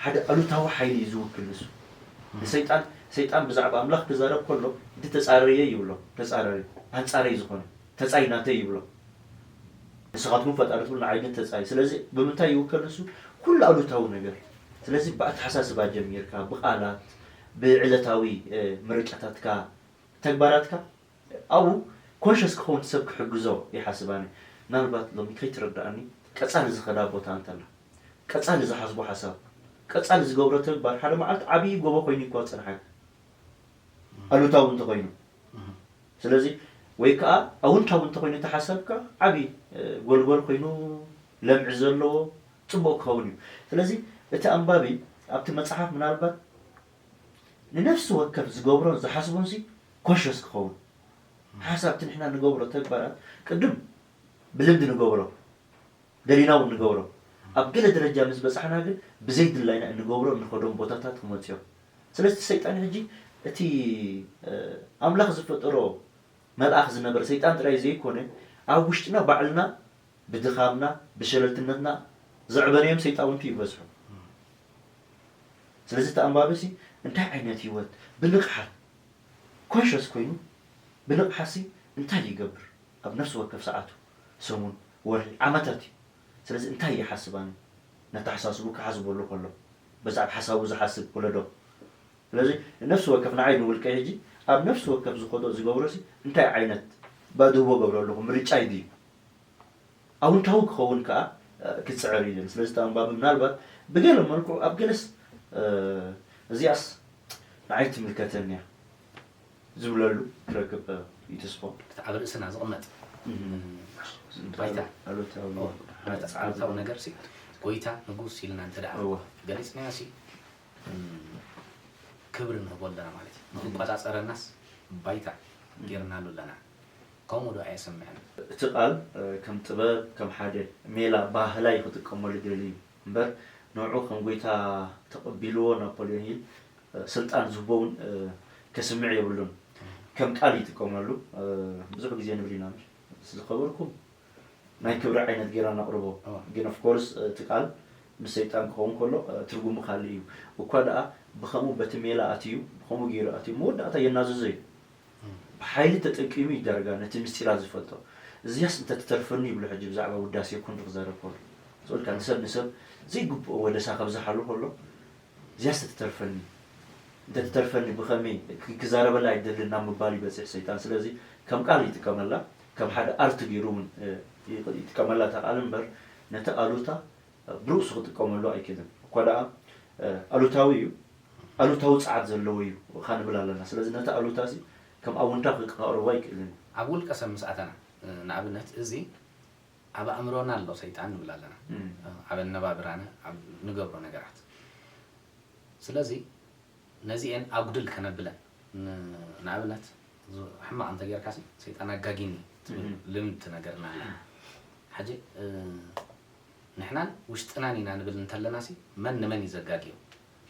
ሓደ ኣሉታዊ ሓይሊ እዩ ዝውክል ንሱ። ንሰይጣን ሰይጣን ብዛዕባ ኣምላኽ ክዛረብ ከሎ እቲ ተጻረየ ይብሎ። ተጻራሪ ኣንጻረይ ዝኾነ ተጻይ ናተይ ይብሎ። ንስኻትኩም ፈጣሪ ትብሉ ንዓይ ግን ተጻይ። ስለዚ ብምንታይ ይውከል ንሱ? ኩሉ ኣሉታዊ ነገር። ስለዚ ብኣተሓሳስባ ጀሚርካ ብቓላት ብዕለታዊ ምርጫታትካ ተግባራትካ ኣብኡ ኮንሸስ ክኸውን ሰብ ክሕግዞ ይሓስብ ኣነ። ምናልባት ሎሚ ከይትረዳእኒ ቀጻሊ ዝኸዳ ቦታ እንተላ ቀጻሊ ዝሓስቦ ሓሳብ ቀጻሊ ዝገብሮ ተግባር ሓደ መዓልቲ ዓብዪ ጎቦ ኮይኑ ይኳ ዝጸንሓካ ኣሉታዊ እንተኾይኑ ስለዚ ወይ ከዓ ኣውንታዊ እንተኾይኑ እቲ ሓሳብካ ዓብዪ ጎልጎል ኮይኑ ለምዒ ዘለዎ ጽቡቕ ክኸውን እዩ። ስለዚ እቲ ኣንባቢ ኣብቲ መጽሓፍ ምናልባት ንነፍሲ ወከፍ ዝገብሮን ዝሓስቦን ሲ ኮንሸስ ክኸውን ሓሳብ እቲ ንሕና ንገብሮ ተግባራት ቅድም ብልምዲ ንገብሮ ደሊና እውን ንገብሮ ኣብ ገለ ደረጃ ምስ በፃሕና ግን ብዘይ ድላይና እንገብሮ እንኸዶም ቦታታት ክመፅዮም። ስለዚ ሰይጣን ሕጂ እቲ ኣምላኽ ዝፈጠሮ መልኣኽ ዝነበረ ሰይጣን ጥራይ ዘይኮነ ኣብ ውሽጥና ባዕልና ብድኻምና ብሸለልትነትና ዘዕበነዮም ሰይጣውንቲ ይበዝሑ። ስለዚ እቲ ኣንባቢ ሲ እንታይ ዓይነት ህይወት ብንቕሓት ኮንሸስ ኮይኑ ብንቕሓት ሲ እንታይ ይገብር ኣብ ነፍሲ ወከፍ ሰዓቱ፣ ሰሙን፣ ወርሒ፣ ዓመታት እዩ። ስለዚ እንታይ ይሓስብ ኣነ ነተሓሳስቡ ክሓስበሉ ከሎ በዛዕባ ሓሳቡ ዝሓስብ ወለዶ። ስለዚ ነፍሲ ወከፍ ንዓይ ንውልቀይ ሕጂ ኣብ ነፍሲ ወከፍ ዝኸዶ ዝገብሮ ሲ እንታይ ዓይነት ባድህቦ ገብሮ ኣለኹ ምርጫይ ድዩ? ኣውንታዊ ክኸውን ከኣ ክጽዕር እዩ። ስለዚ እቲ ኣንባቢ ምናልባት ብገለ መልክዑ ኣብ ገለስ እዚኣስ ንዓይ ትምልከተኒ እያ ዝብለሉ ክረክብ ይትስፎ። እቲ ኣብ ርእስና ዝቕመጥ ባይታ ኣሉታዊ ነገር ሲ ጎይታ ንጉስ ኢልና እንተ ደኣ ገሊጽናዮ ሲ ክብሪ ንህቦ ኣለና ማለት እዩ። ንክቆጻጸረናስ ባይታ ጌርናሉ ኣለና። ከምኡ ዶ ኣየሰምዕን? እቲ ቃል ከም ጥበብ፣ ከም ሓደ ሜላ ባህላ እዩ ክጥቀመሉ ደልዩ እዩ እምበር ንዕኡ ከም ጎይታ ተቐቢልዎ ናፖልዮን ሂል ስልጣን ዝህቦ እውን ከስምዕ የብሉን። ከም ቃል ይጥቀመሉ። ብዙሕ ግዜ ንብል ኢና ዝኸበርኩም ናይ ክብሪ ዓይነት ጌና ነቕርቦ። ግን of course እቲ ቃል ምስ ሰይጣን ክኸውን ከሎ ትርጉሙ ካልእ እዩ። እኳ ደኣ ብኸምኡ በቲ ሜላ ኣትዩ ብኸምኡ ገይሩ ኣትዩ መወዳእታ የናዝዞ እዩ። ብሓይሊ ተጠቂሙ እዩ ዳርጋ ነቲ ምስጢራት ዝፈልጦ። እዚያስ እንተትተርፈኒ ይብሎ ሕጂ ብዛዕባ ውዳሴ ኩን ክዛረብ ከሎ። ስኡልካ ንሰብ ንሰብ ዘይግብኦ ወደሳ ከብዝሓሉ ከሎ እዚያስ ተትተርፈኒ እንተትተርፈኒ ብኸመይ ክዛረበላ ኣይደልን ናብ ምባል ይበፅሕ ሰይጣን። ስለዚ ከም ቃል ይጥቀመላ፣ ከም ሓደ ኣርት ገይሩ እውን ይጥቀመላ እታ ቃል እምበር ነቲ ኣሉታ ብርእሱ ክጥቀመሉ ኣይክእልን። እኳ ደኣ ኣሉታዊ እዩ፣ ኣሉታዊ ጸዓት ዘለዎ እዩ ካ ንብል ኣለና። ስለዚ ነቲ ኣሉታ እዚ ከም ኣውንታ ክቀርቦ ኣይክእልን እዩ። ኣብ ውልቀ ሰብ ምስ ኣተና ንኣብነት እዚ ኣብ ኣእምሮና ኣሎ ሰይጣን ንብል ኣለና ኣብ ኣነባብራና ኣብ ንገብሮ ነገራት ስለዚ ነዚኤን ኣጉድል ከነብለን ንኣብነት ሕማቕ እንተጌርካ ሲ ሰይጣን ኣጋጊኒ ትብል ልምድ ትነገርና ኣላ ሕጂ ንሕናን ውሽጥናን ኢና ንብል እንተለና ሲ መን ንመን እዩ ዘጋግዮ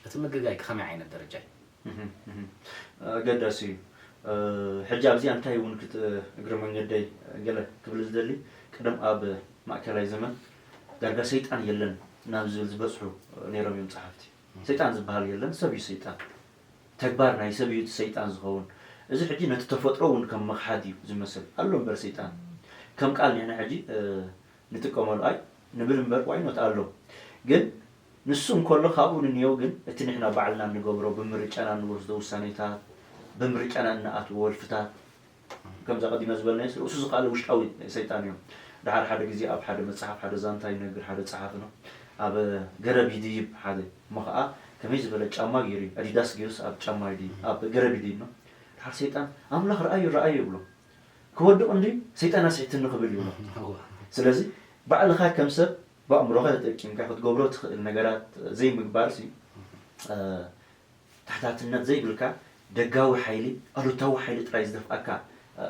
እቲ ምግጋይ ከመይ ዓይነት ደረጃ እዩ? ኣገዳሲ እዩ። ሕጂ ኣብዚኣ እንታይ እውን ክት እግረ መንገደይ ገለ ክብል ዝደሊ፣ ቅድም ኣብ ማእከላይ ዘመን ዳርጋ ሰይጣን የለን ናብ ዝብል ዝበፅሑ ነይሮም እዮም ፀሓፍቲ። ሰይጣን ዝበሃል የለን፣ ሰብ እዩ ሰይጣን። ተግባር ናይ ሰብ እዩ እቲ ሰይጣን ዝኸውን። እዚ ሕጂ ነቲ ተፈጥሮ እውን ከም ምኽሓድ እዩ ዝመስል። ኣሎ እምበር ሰይጣን ከም ቃል ንሕና ሕጂ ንጥቀመሉ ኣይ ንብል እምበር ዋይኖት ኣሎ። ግን ንሱ እንከሎ ካብኡ ንንየው ግን እቲ ንሕና ባዕልና እንገብሮ ብምርጫና እንወስዶ ውሳኔታት፣ ብምርጫና እንኣትዎ ወልፍታት፣ ከምዛ ቀዲመ ዝበልናዮ ርእሱ ዝኸኣለ ውሽጣዊ ሰይጣን እዮም። ድሓር ሓደ ግዜ ኣብ ሓደ መጽሓፍ ሓደ ዛንታ ይነግር ሓደ ጸሓፊ ነው። ኣብ ገረብ ይድይብ ሓደ እሞ ኸዓ ከመይ ዝበለ ጫማ ገይሩ እዩ፣ ኣዲዳስ ገይሩስ ኣብ ጫማ ይድይብ፣ ኣብ ገረብ ይድይብ ነው። ድሓር ሰይጣን ኣምላኽ ረኣዩ ረኣዩ ይብሎ። ክወድቕ እንዲ ሰይጣን ኣስሒትኒ ክብል ይብሎ። ስለዚ ባዕልኻ ከም ሰብ ብኣእምሮኻ ተጠቂምካ ክትገብሮ ትኽእል ነገራት ዘይምግባር ሲ ተሓታትነት ዘይብልካ ደጋዊ ሓይሊ ኣሉታዊ ሓይሊ ጥራይ ዝደፍኣካ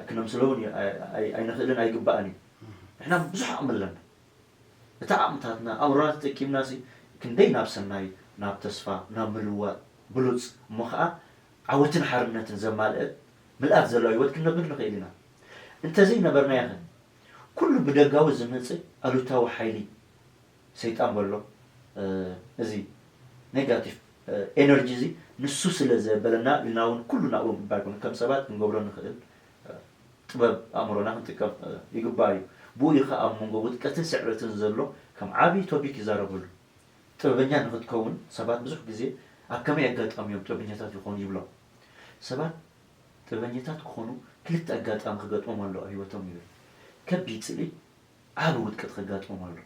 ክነምስሎ እውን ኣይንኽእልን ኣይግባእን እዩ። ንሕና ብዙሕ ዓቕሚ ኣለና። እቲ ዓቕምታትና ኣእምሮና ተጠቂምና ሲ ክንደይ ናብ ሰናይ ናብ ተስፋ ናብ ምልዋጥ ብሉፅ እሞ ከዓ ዓወትን ሓርነትን ዘማልአ ምልኣት ዘለዎ ህይወት ክንነብር ንኽእል ኢና። እንተዘይነበርናዮ ኸ ኩሉ ብደጋዊ ዝመፅእ ኣሉታዊ ሓይሊ ሰይጣን በሎ እዚ ኔጋቲቭ ኤነርጂ እዚ ንሱ ስለ ዘበለና ኢልና እውን ኩሉ ናብኡ ምባል ኮነ ከም ሰባት ክንገብሮ ንኽእል ጥበብ ኣእምሮና ክንጥቀም ይግባእ እዩ። ብኡ እዩ ከዓ ኣብ መንጎ ውድቀትን ስዕረትን ዘሎ ከም ዓብዪ ቶፒክ ይዛረበሉ። ጥበበኛ ንኽትከውን ሰባት ብዙሕ ግዜ ኣብ ከመይ ኣጋጣሚ እዮም ጥበበኛታት ይኾኑ ይብሎም። ሰባት ጥበበኛታት ክኾኑ ክልተ ኣጋጣሚ ክገጥሞም ኣሎ ኣብ ህይወቶም ይብል። ከቢድ ፅልኢ ዓቢ ውድቀት ከጋጥሞም ኣሎ።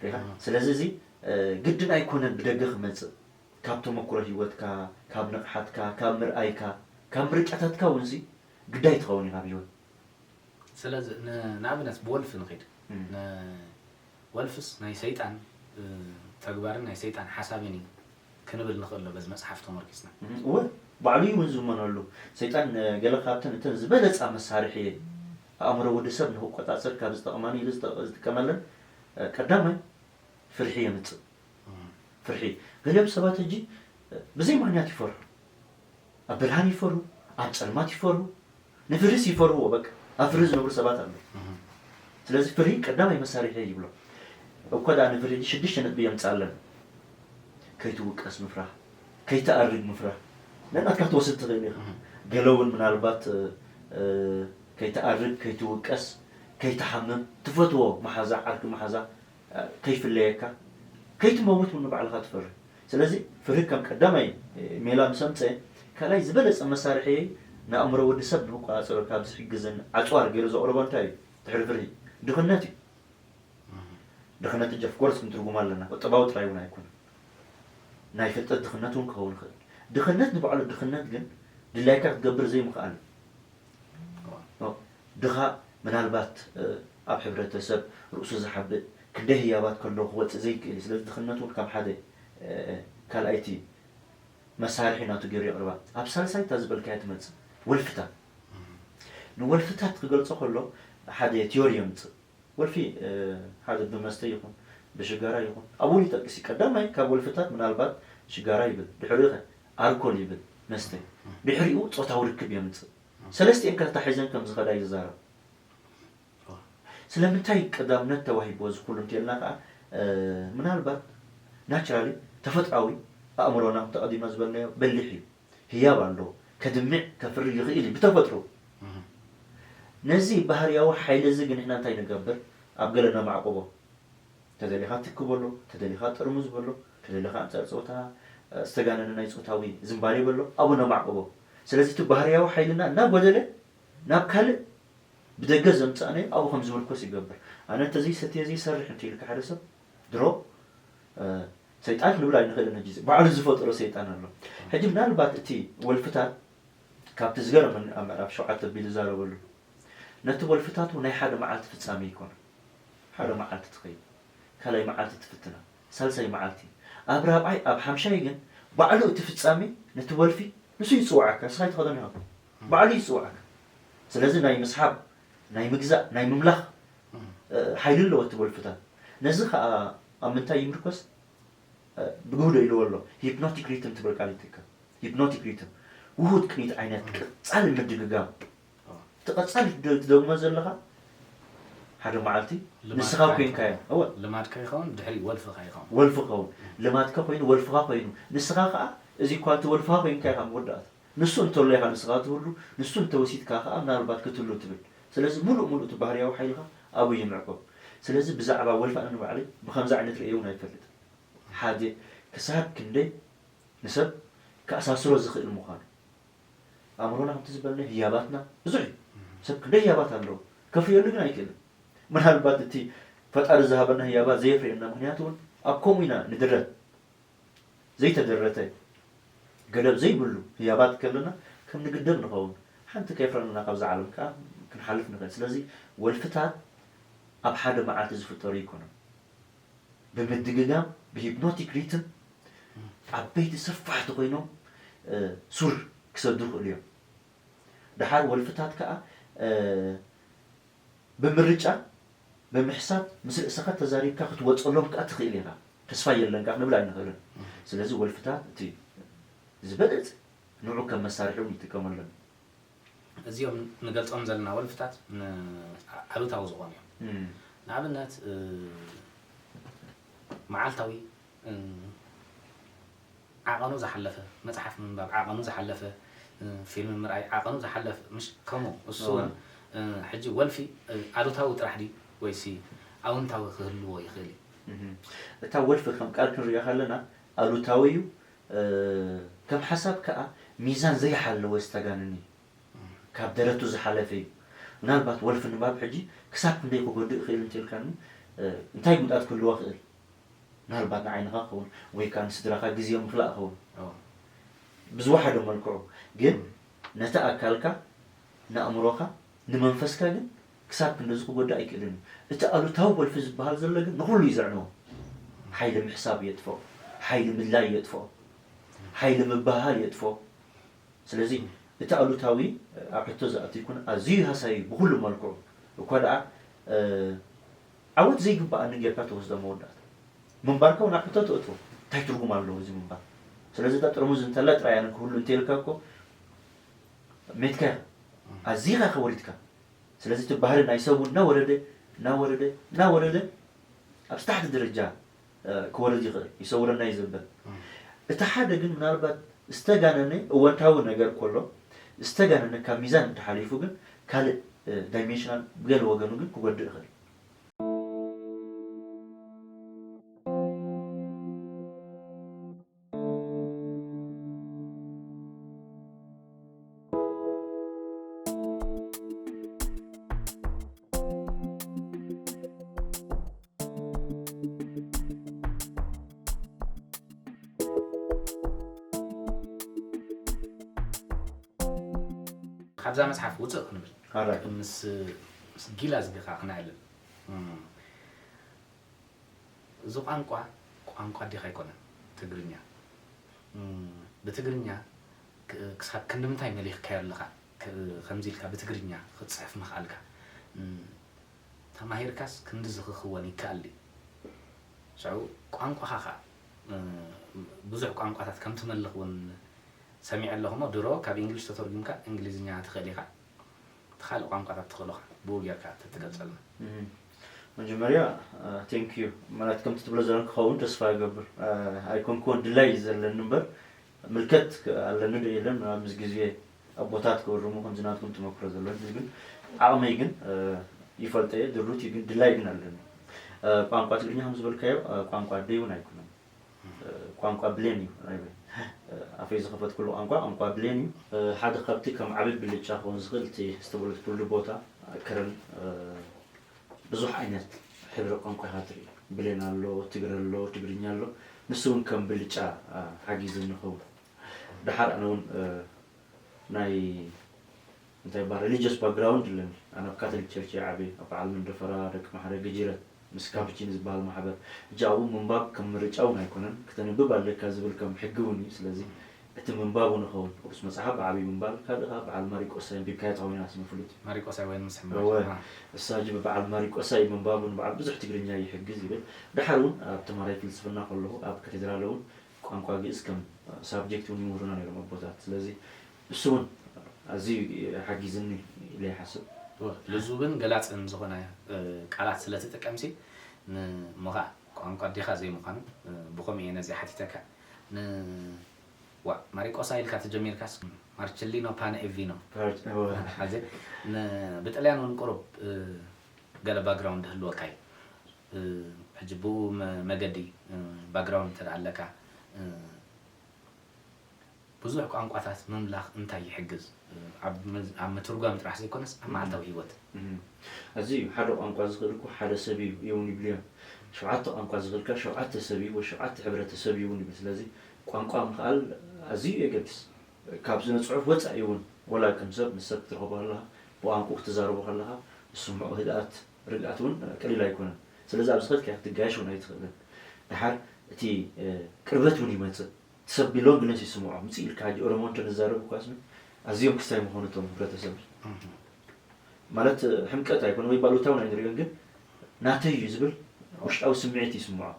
ሪኻ? ስለዚ እዚ ግድን ኣይኮነን ብደገ ክመፅእ፣ ካብ ተመክሮ ህይወትካ፣ ካብ ንቕሓትካ፣ ካብ ምርኣይካ፣ ካብ ምርጫታትካ እውን ሲ ግዳይ ትኸውን ኢኻ ኣብ ህይወት። ስለዚ ንኣብነት ብወልፊ ንኸይድ፣ ወልፍስ ናይ ሰይጣን ተግባርን ናይ ሰይጣን ሓሳብን እዩ ክንብል ንኽእል ዶ በዚ መፅሓፍ ተመርኪስና? እወ፣ ባዕሉ እዩ እውን ዝእመነሉ። ሰይጣን ገለ ካብተን እተን ዝበለፃ መሳርሒ ኣእምሮ ወዲ ሰብ ንክቆፃፀር ካብ ዝጠቕማኒ ኢሉ ዝጠ- ዝጥቀመለን ቀዳማይ ፍርሒ የምፅእ። ፍርሒ። ገሊኦም ሰባት ሕጂ ብዘይ ምኽንያት ይፈርሑ። ኣብ ብርሃን ይፈርሁ፣ ኣብ ፀልማት ይፈርሁ፣ ንፍርሂስ ይፈርህዎ በቃ። ኣብ ፍርሂ ዝነብሩ ሰባት ኣለዉ። ስለዚ ፍርሂ ቀዳማይ መሳርሒ ይብሎ። እኮ ደኣ ንፍርሂ ሽዱሽተ ነጥቢ የምፅኣለን። ከይትውቀስ ምፍራህ፣ ከይትኣርግ ምፍራህ። ነናትካ ክትወስድ ትኽእል ኢኻ። ገለ እውን ምናልባት ከይትኣርግ፣ ከይትውቀስ፣ ከይትሓምም፣ ትፈትዎ መሓዛ፣ ዓርኪ መሓዛ ከይፍለየካ፣ ከይትመውት እውን ንባዕልኻ ትፈርህ። ስለዚ ፍርሂ ከም ቀዳማይ ሜላ ምስ ኣምፀ፣ ካልኣይ ዝበለፀ መሳርሒ ንኣእምሮ ወዲ ሰብ ንክቆፃፀሮ ካብ ዝሕግዝን ኣፅዋር ገይሩ ዘቕርቦ እንታይ እዩ? ድሕሪ ፍርሂ ድኽነት እዩ። ድኽነት ሕጂ ኦፍኮርስ ክንትርጉሞ ኣለና፣ ቁጠባዊ ጥራይ እውን ኣይኮነን። ናይ ፍልጠት ድኽነት እውን ክኸውን ይኽእል። ድኽነት ንባዕሉ ድኽነት ግን ድላይካ ክትገብር ዘይምኽኣል እዩ። ድኻ ምናልባት ኣብ ሕብረተሰብ ርእሱ ዝሓብእ ክንደይ ህያባት ከሎ ክወፅእ ዘይክእል እዩ። ስለዚ ድኽነት እውን ከም ሓደ ካልኣይቲ መሳርሒ ናቱ ገይሩ የቕርባ። ኣብ ሳልሳይ እታ ዝበልካያ ትመፅእ ወልፍታት። ንወልፍታት ክገልፆ ከሎ ሓደ ቲዮሪ የምፅእ። ወልፊ ሓደ ብመስተ ይኹን ብሽጋራ ይኹን ኣብኡ ይጠቅስ እዩ። ቀዳማይ ካብ ወልፍታት ምናልባት ሽጋራ ይብል፣ ድሕሪኡ ኸ ኣርኮል ይብል መስተ፣ ድሕሪኡ ፆታዊ ርክብ የምፅእ። ሰለስቲኤን ከ ተታሒዘን ከም ዝኸዳ እዩ ዝዛረብ። ስለምንታይ ቀዳምነት ተዋሂብዎ እዚ ኩሉ እንተልና ከዓ ምናልባት ናቹራሊ ተፈጥራዊ ኣእምሮና ተቐዲምና ዝበልናዮ በሊሕ እዩ። ህያብ ኣለዎ። ከድምዕ ከፍሪ ይኽእል እዩ ብተፈጥሮ። ነዚ ባህርያዊ ሓይሊ እዚ ግን ንሕና እንታይ ንገብር? ኣብ ገለ ነማዕቁቦ። ተደሊኻ ትኪ በሎ፣ ተደሊኻ ጥርሙዝ በሎ፣ ተደሊኻ ኣንጻር ጾታ ዝተጋነነ ናይ ጾታዊ ዝንባሌ በሎ ኣብኡ ነማዕቁቦ። ስለዚ እቲ ባህርያዊ ሓይልና እናጎደለ ናብ ካልእ ብደገ ዘምጻእናዮ ኣብኡ ከም ዝምርኮስ ይገብር። ኣነ እንተዘይሰትየ ዘይሰርሕ እንተ ኢልካ ሓደ ሰብ ድሮ ሰይጣን ክንብል ኣይንኽእልን። ሕጂ ባዕሉ ዝፈጠሮ ሰይጣን ኣሎ። ሕጂ ምናልባት እቲ ወልፍታት ካብቲ ዝገርመኒ ኣብ ምዕራፍ ሸውዓተ ኣቢሉ ዝዛረበሉ ነቲ ወልፍታቱ ናይ ሓደ መዓልቲ ፍጻሜ ኣይኮነን። ሓደ መዓልቲ ትኸይድ፣ ካልኣይ መዓልቲ ትፍትና፣ ሳልሳይ መዓልቲ፣ ኣብ ራብዓይ ኣብ ሓምሻይ ግን ባዕሉ እቲ ፍጻሜ ነቲ ወልፊ ንሱ ይጽውዓካ፣ ንስኻ ኣይትኸዶን ኢኻ። ባዕሉ ይጽውዓካ። ስለዚ ናይ ምስሓብ፣ ናይ ምግዛእ፣ ናይ ምምላኽ ሓይሊ ኣለዎ እቲ ወልፍታት። ነዚ ኸኣ ኣብ ምንታይ ይምርኮስ? ብግህዶ ኢልዎ ኣሎ። ሂፕኖቲክ ሪትም ትብል ቃል ይጥቀም። ሂፕኖቲክ ሪትም፣ ውሁድ ቅኒት ዓይነት ቀጻሊ ምድግጋም። እቲ ቀጻሊ ትደ- ትደግሞ ዘለኻ ሓደ መዓልቲ ንስኻ ኮይንካዮ። እወ፣ ልማድካ ይኸውን፣ ድሕሪ ወልፍኻ ይኸውን። ወልፍኻ ይኸውን። ልማድካ ኮይኑ ወልፍኻ ኮይኑ፣ ንስኻ ከኣ እዚ እኳ እቲ ወልፍኻ ኮይንካ ኢኻ መወዳእታ። ንሱ እንተሎ ኢኻ ንስኻ ትህሉ፣ ንሱ እንተወሲድካ ከኣ ምናልባት ክትህሉ ትብል። ስለዚ ምሉእ ምሉእ እቲ ባህርያዊ ሓይልኻ ኣብኡ ይምዕቆብ። ስለዚ ብዛዕባ ወልፊ ኣነ ንባዕለይ ብኸምዚ ዓይነት ርእየ እውን ኣይፈልጥን። ሓደ ክሳብ ክንደይ ንሰብ ከኣሳስሮ ዝኽእል ምዃኑ። ኣእምሮና ከምቲ ዝበልናዮ ህያባትና ብዙሕ እዩ። ሰብ ክንደይ ህያባት ኣለዎ። ከፍርየሉ ግን ኣይክእልን። ምናልባት እቲ ፈጣሪ ዝሃበና ህያባት ዘየፍርየና ምኽንያት እውን ኣብ ከምኡ ኢና ንድረት። ዘይተደረተ ገደብ ዘይብሉ ህያባት ከለና ከም ንግደብ ንኸውን። ሓንቲ ከየፍረና ካብዛ ዓለም ከዓ ክንሓልፍ ንኽእል። ስለዚ ወልፍታት ኣብ ሓደ መዓልቲ ዝፍጠሩ ኣይኮኑን። ብምድግጋም ብሂፕኖቲክ ሪትም ዓበይቲ ሰፋሕቲ ኮይኖም ሱር ክሰዱ ይኽእሉ እዮም። ደሓር ወልፍታት ከዓ ብምርጫ ብምሕሳብ ምስ ርእስኻ ተዛሪብካ ክትወፀሎም ከዓ ትኽእል ኢኻ። ተስፋ የለን ከዓ ክንብል ኣይንኽእልን። ስለዚ ወልፍታት እቲ ዝበለፀ ንዑ ከም መሳርሒ እውን ይጥቀመሎም። እዚኦም ንገልፆም ዘለና ወልፍታት ኣሉታዊ ዝኾኑ እዮም። ንኣብነት መዓልታዊ ዓቐኑ ዝሓለፈ መፅሓፍ ምንባብ ዓቐኑ ዝሓለፈ ፊልም ምርኣይ ዓቐኑ ዝሓለፈ ምሽ ከምኡ እሱ እውን ሕጂ ወልፊ ኣሉታዊ ጥራሕ ድዩ ወይሲ ኣውንታዊ ክህልዎ ይኽእል እዩ? እታ ወልፊ ከም ቃል ክንሪኦ ከለና ኣሉታዊ እዩ። ከም ሓሳብ ከዓ ሚዛን ዘይሓለወ ዝተጋነነ እዩ። ካብ ደረቱ ዝሓለፈ እዩ። ምናልባት ወልፊ ንባብ ሕጂ ክሳብ ክንደይ ክጎድእ ይኽእል እንተልካኒ እንታይ ጉድኣት ክህልዎ ይኽእል? ምናልባት ንዓይንኻ ክኸውን ወይ ከዓ ንስድራኻ ግዜ ምኽላእ ክኸውን ብዝወሓደ መልክዑ ግን ነቲ ኣካልካ ንኣእምሮኻ ንመንፈስካ ግን ክሳብ ክንደዚ ክጎድእ ኣይክእልን እዩ። እቲ ኣሉታዊ ወልፊ ዝበሃል ዘሎ ግን ንኹሉ እዩ ዘዕንዎ። ሓይሊ ምሕሳብ የጥፍኦ፣ ሓይሊ ምድላይ የጥፍኦ፣ ሓይሊ ምብህሃል የጥፍኦ። ስለዚ እቲ ኣሉታዊ ኣብ ሕቶ ዝኣቱ ይኩን ኣዝዩ ሃሳዩ ብኩሉ መልክዑ እኳ ደኣ ዓወት ዘይግበኣኒ ጌርካ ትወስዶ መወዳእታ ምንባርካ እውን ኣብ ሕቶ ትእትዎ። እንታይ ትርጉም ኣለዎ እዚ ምንባር? ስለዚ እታ ጥርሙዝ እንተላ ጥራይ ኣነ ክህሉ እንተኢልካ እኮ ሜትካ ኢኻ። ኣዚኻ ኢኻ ወሪድካ። ስለዚ እቲ ባህሪ ናይ ሰብ እውን እናወረደ እናወረደ እናወረደ ኣብ ታሕቲ ደረጃ ክወርድ ይኽእል ይሰውረና እዩ ዘበል። እቲ ሓደ ግን ምናልባት ዝተጋነነ እወንታዊ ነገር ከሎ ዝተጋነነ ካብ ሚዛን እንተሓሊፉ ግን ካልእ ዳይሜንሽናል ብገለ ወገኑ ግን ክጎድእ ይኽእል። ካብዛ መፅሓፍ ውፅእ ክንብል ምስ ምስ ጊላ ዝገኻ ክነዕልል እዚ ቋንቋ ቋንቋ ኣዴኻ ኣይኮነን ትግርኛ ብትግርኛ ክሳብ ክንዲ ምንታይ መሊኽካዮ ኣለኻ ከምዚ ኢልካ ብትግርኛ ክትፅሕፍ ምኽኣልካ ተማሂርካስ ክንድዚ ክኽወን ይከኣል ድዩ? ሽዑ ቋንቋኻ ኸኣ ብዙሕ ቋንቋታት ከም ትመልኽ እውን ሰሚዐ ኣለኹ እሞ ድሮ ካብ እንግሊሽ ተተርጒምካ እንግሊዝኛ ትኽእል ኢኻ እቲ ካልእ ቋንቋታት ትኽእሎ ኸኣ ብኡ ጌርካ ተትገልጸልና። መጀመርያ thank you ማለት ከምቲ ትብሎ ዘለኻ ክኸውን ተስፋ እገብር። ኣይኮንኩዎን ድላይ እዩ ዘለኒ እምበር ምልከት ኣለኒ ዶ የለን ምስ ግዜ ኣቦታት ክእርሙ ከምዚ ናትኩም ተመክሮ ዘለኒ ግን ዓቕመይ ግን ይፈልጦ እየ ድሩት እዩ ግን ድላይ ግን ኣለኒ። ቋንቋ ትግርኛ ከም ዝበልካዮ ቋንቋ ኣደይ እውን ኣይኮነን። ቋንቋ ብሌን እዩ ናይበይ ኣፈይ ዝኸፈትኩሉ ቋንቋ ቋንቋ ብሌን እዩ። ሓደ ካብቲ ከም ዓብይ ብልጫ ክኸውን ዝኽእል እቲ ዝተወለድኩሉ ቦታ ከረን ብዙሕ ዓይነት ሕብሪ ቋንቋ ኢኻ ትርኢ። ብሌን ኣሎ፣ ትግረ ኣሎ፣ ትግርኛ ኣሎ። ንሱ እውን ከም ብልጫ ሓጊዙኒ ይኸውን። ደሓር ኣነ እውን ናይ እንታይ ይበሃል religious background ኣለኒ። ኣነ ኣብ ካቶሊክ ቸርች እየ ዓብየ። ኣብ በዓል መንደፈራ፣ ደቂ ማሕረ፣ ገጂረት ምስ ካፕቺን ዝበሃል ማሕበር። ሕጂ ኣብኡ ምንባብ ከም ምርጫ እውን ኣይኮነን። ክተንብብ ኣለካ ዝብል ከም ሕጊ እውን እዩ። ስለዚ እቲ ምንባቡ ንኸውን ቅዱስ መጽሓፍ ብዓብዪ ምንባብ ካልእ ከዓ በዓል ማሪቆሳይ ኣንቢብካዮ ትኸውን ኢና ስመ ፍሉጥ እዩ። ማሪቆሳይ ወይን ምስ እወ። እሳ ጅ በዓል ማሪቆሳይ ምንባቡ ንበዓል ብዙሕ ትግርኛ ይሕግዝ ይብል። ድሓር እውን ኣብ ተማራይ ፍልስፍና ከለኹ ኣብ ካቴድራል እውን ቋንቋ ግእዝ ከም ሳብጀክት እውን ይምህሩና ነይሮም ኣቦታት። ስለዚ እሱ እውን ኣዝዩ ሓጊዝኒ ኢለ ይሓስብ። ልዙብን ገላፅን ዝኾነ ቃላት ስለትጥቀምሲ ንሞኻ ቋንቋ ዲኻ ዘይምዃኑ ብኸምኡ እየ ነዚ ሓቲተካ። ዋ ማሪቆሳ ኢልካ ተጀሚርካስ ማርቸሊኖ ፓነ ኤቪኖ ብጥልያን እውን ቁሩብ ገለ ባክግራውንድ ህልወካ እዩ። ሕጂ ብኡ መገዲ ባክግራውንድ እንተ ኣለካ ብዙሕ ቋንቋታት ምምላኽ እንታይ ይሕግዝ? ኣብ ምትርጓም ጥራሕ ዘይኮነስ ኣብ መዓልታዊ ህይወት። ኣዝዩ ሓደ ቋንቋ ዝኽእል እኮ ሓደ ሰብ እዩ እውን ይብሉ እዮም። ሸውዓተ ቋንቋ ዝኽእልካ ሸውዓተ ሰብ እዩ ወይ ሸውዓተ ሕብረተሰብ እዩ እውን ይብል። ስለዚ ቋንቋ ምኽኣል ኣዝዩ የገድስ። ካብ ስነ ፅሑፍ ወፃኢ እውን ወላ ከም ሰብ ምስ ሰብ ክትረኽቦ ከለኻ ብቋንቋ ክትዛረቦ ከለኻ ዝስምዖ ህድኣት ርግኣት እውን ቀሊል ኣይኮነን። ስለዚ ኣብ ዝኸድካዮ ክትጋየሽ እውን ኣይትኽእልን። ድሓር እቲ ቅርበት እውን ይመፅእ። ሰብ ቢሎንግነስ ይስምዖ ምፅእ ኢልካ ሕጂ ኦሮሞ እንተንዛረብ እኳ ስሚ ኣዝዮም ክስታይ ምኾኑ እቶም ህብረተሰብ ማለት ሕምቀት ኣይኮነ ወይ ባሉታውን ኣይንሪኦን ግን ናተይ እዩ ዝብል ውሽጣዊ ስምዒት ይስምዖ።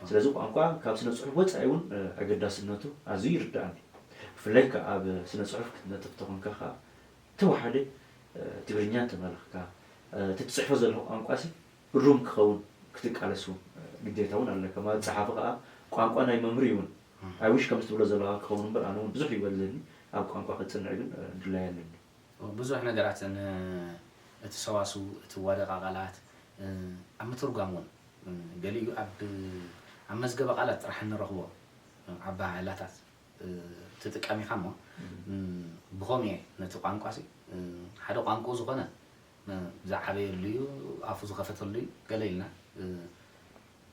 ስለዚ ቋንቋ ካብ ስነ ፅሑፍ ወፃኢ እውን ኣገዳስነቱ ኣዝዩ ይርዳኣኒ። ብፍላይ ከዓ ኣብ ስነ ፅሑፍ ክትነጥፍ ተኾንካ ከዓ ተወሓደ ትግርኛ እንተመለኽካ እቲ ትፅሕፎ ዘለኹ ቋንቋ ሲ እሩም ክኸውን ክትቃለስ እውን ግዴታ እውን ኣለካ ማለት ፀሓፊ ከዓ ቋንቋ ናይ መምህር ይውን ኣይውሽ ከም ትብሎ ዘለካ ክኸውን እምበር ኣነ እውን ብዙሕ ይበለኒ ኣብ ቋንቋ ክፅንዕ ግን ድላይ ኣለኒ። ብዙሕ ነገራት እቲ ሰዋስው እቲ ዋደቃ ቃላት ኣብ ምትርጓም እውን ገሊኡ ኣብ ኣብ መዝገበ ቃላት ጥራሕ እንረኽቦ ኣበሃህላታት ትጥቀም ኢኻ እሞ ብኸምኡ እየ ነቲ ቋንቋ ሓደ ቋንቋ ዝኾነ ዝዓበየሉ እዩ ኣፉ ዝኸፈተሉ እዩ ገለ ኢልና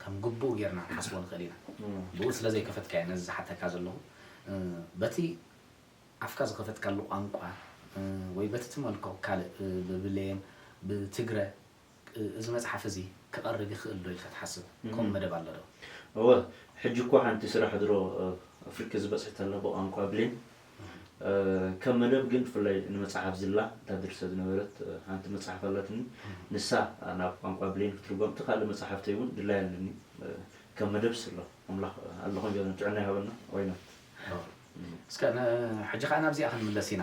ከም ግቡእ ጌርና ንሓስቦ ንኽእል ኢና። ብኡ ስለ ዘይከፈትካዮ ነዚ ዝሓተካ ዘለኹ በቲ ኣፍካ ዝኸፈትካሉ ቋንቋ ወይ በቲ ትመልኮ ካልእ ብብሌን ብትግረ እዚ መፅሓፍ እዚ ክቐርብ ይኽእል ዶ ኢልካ ትሓስብ? ከምኡ መደብ ኣሎ ዶ? እወ፣ ሕጂ እኮ ሓንቲ ስራሕ ድሮ ኣፍሪቂ ዝበፅሕት ኣላ ብቋንቋ ብሌን። ከም መደብ ግን ብፍላይ ንመፅሓፍ ዝላ እታ ድርሰ ዝነበረት ሓንቲ መፅሓፍ ኣላትኒ። ንሳ ናብ ቋንቋ ብሌን ክትርጎም እቲ ካልእ መፅሓፍተይ እውን ድላይ ኣለኒ። ከም መደብ ስሎ ኣምላኽ ኣለኹም ዮ ጥዕና ይሃበና። ዋይናት እስከ ሕጂ ከዓ ናብዚኣ ክንምለስ ኢና።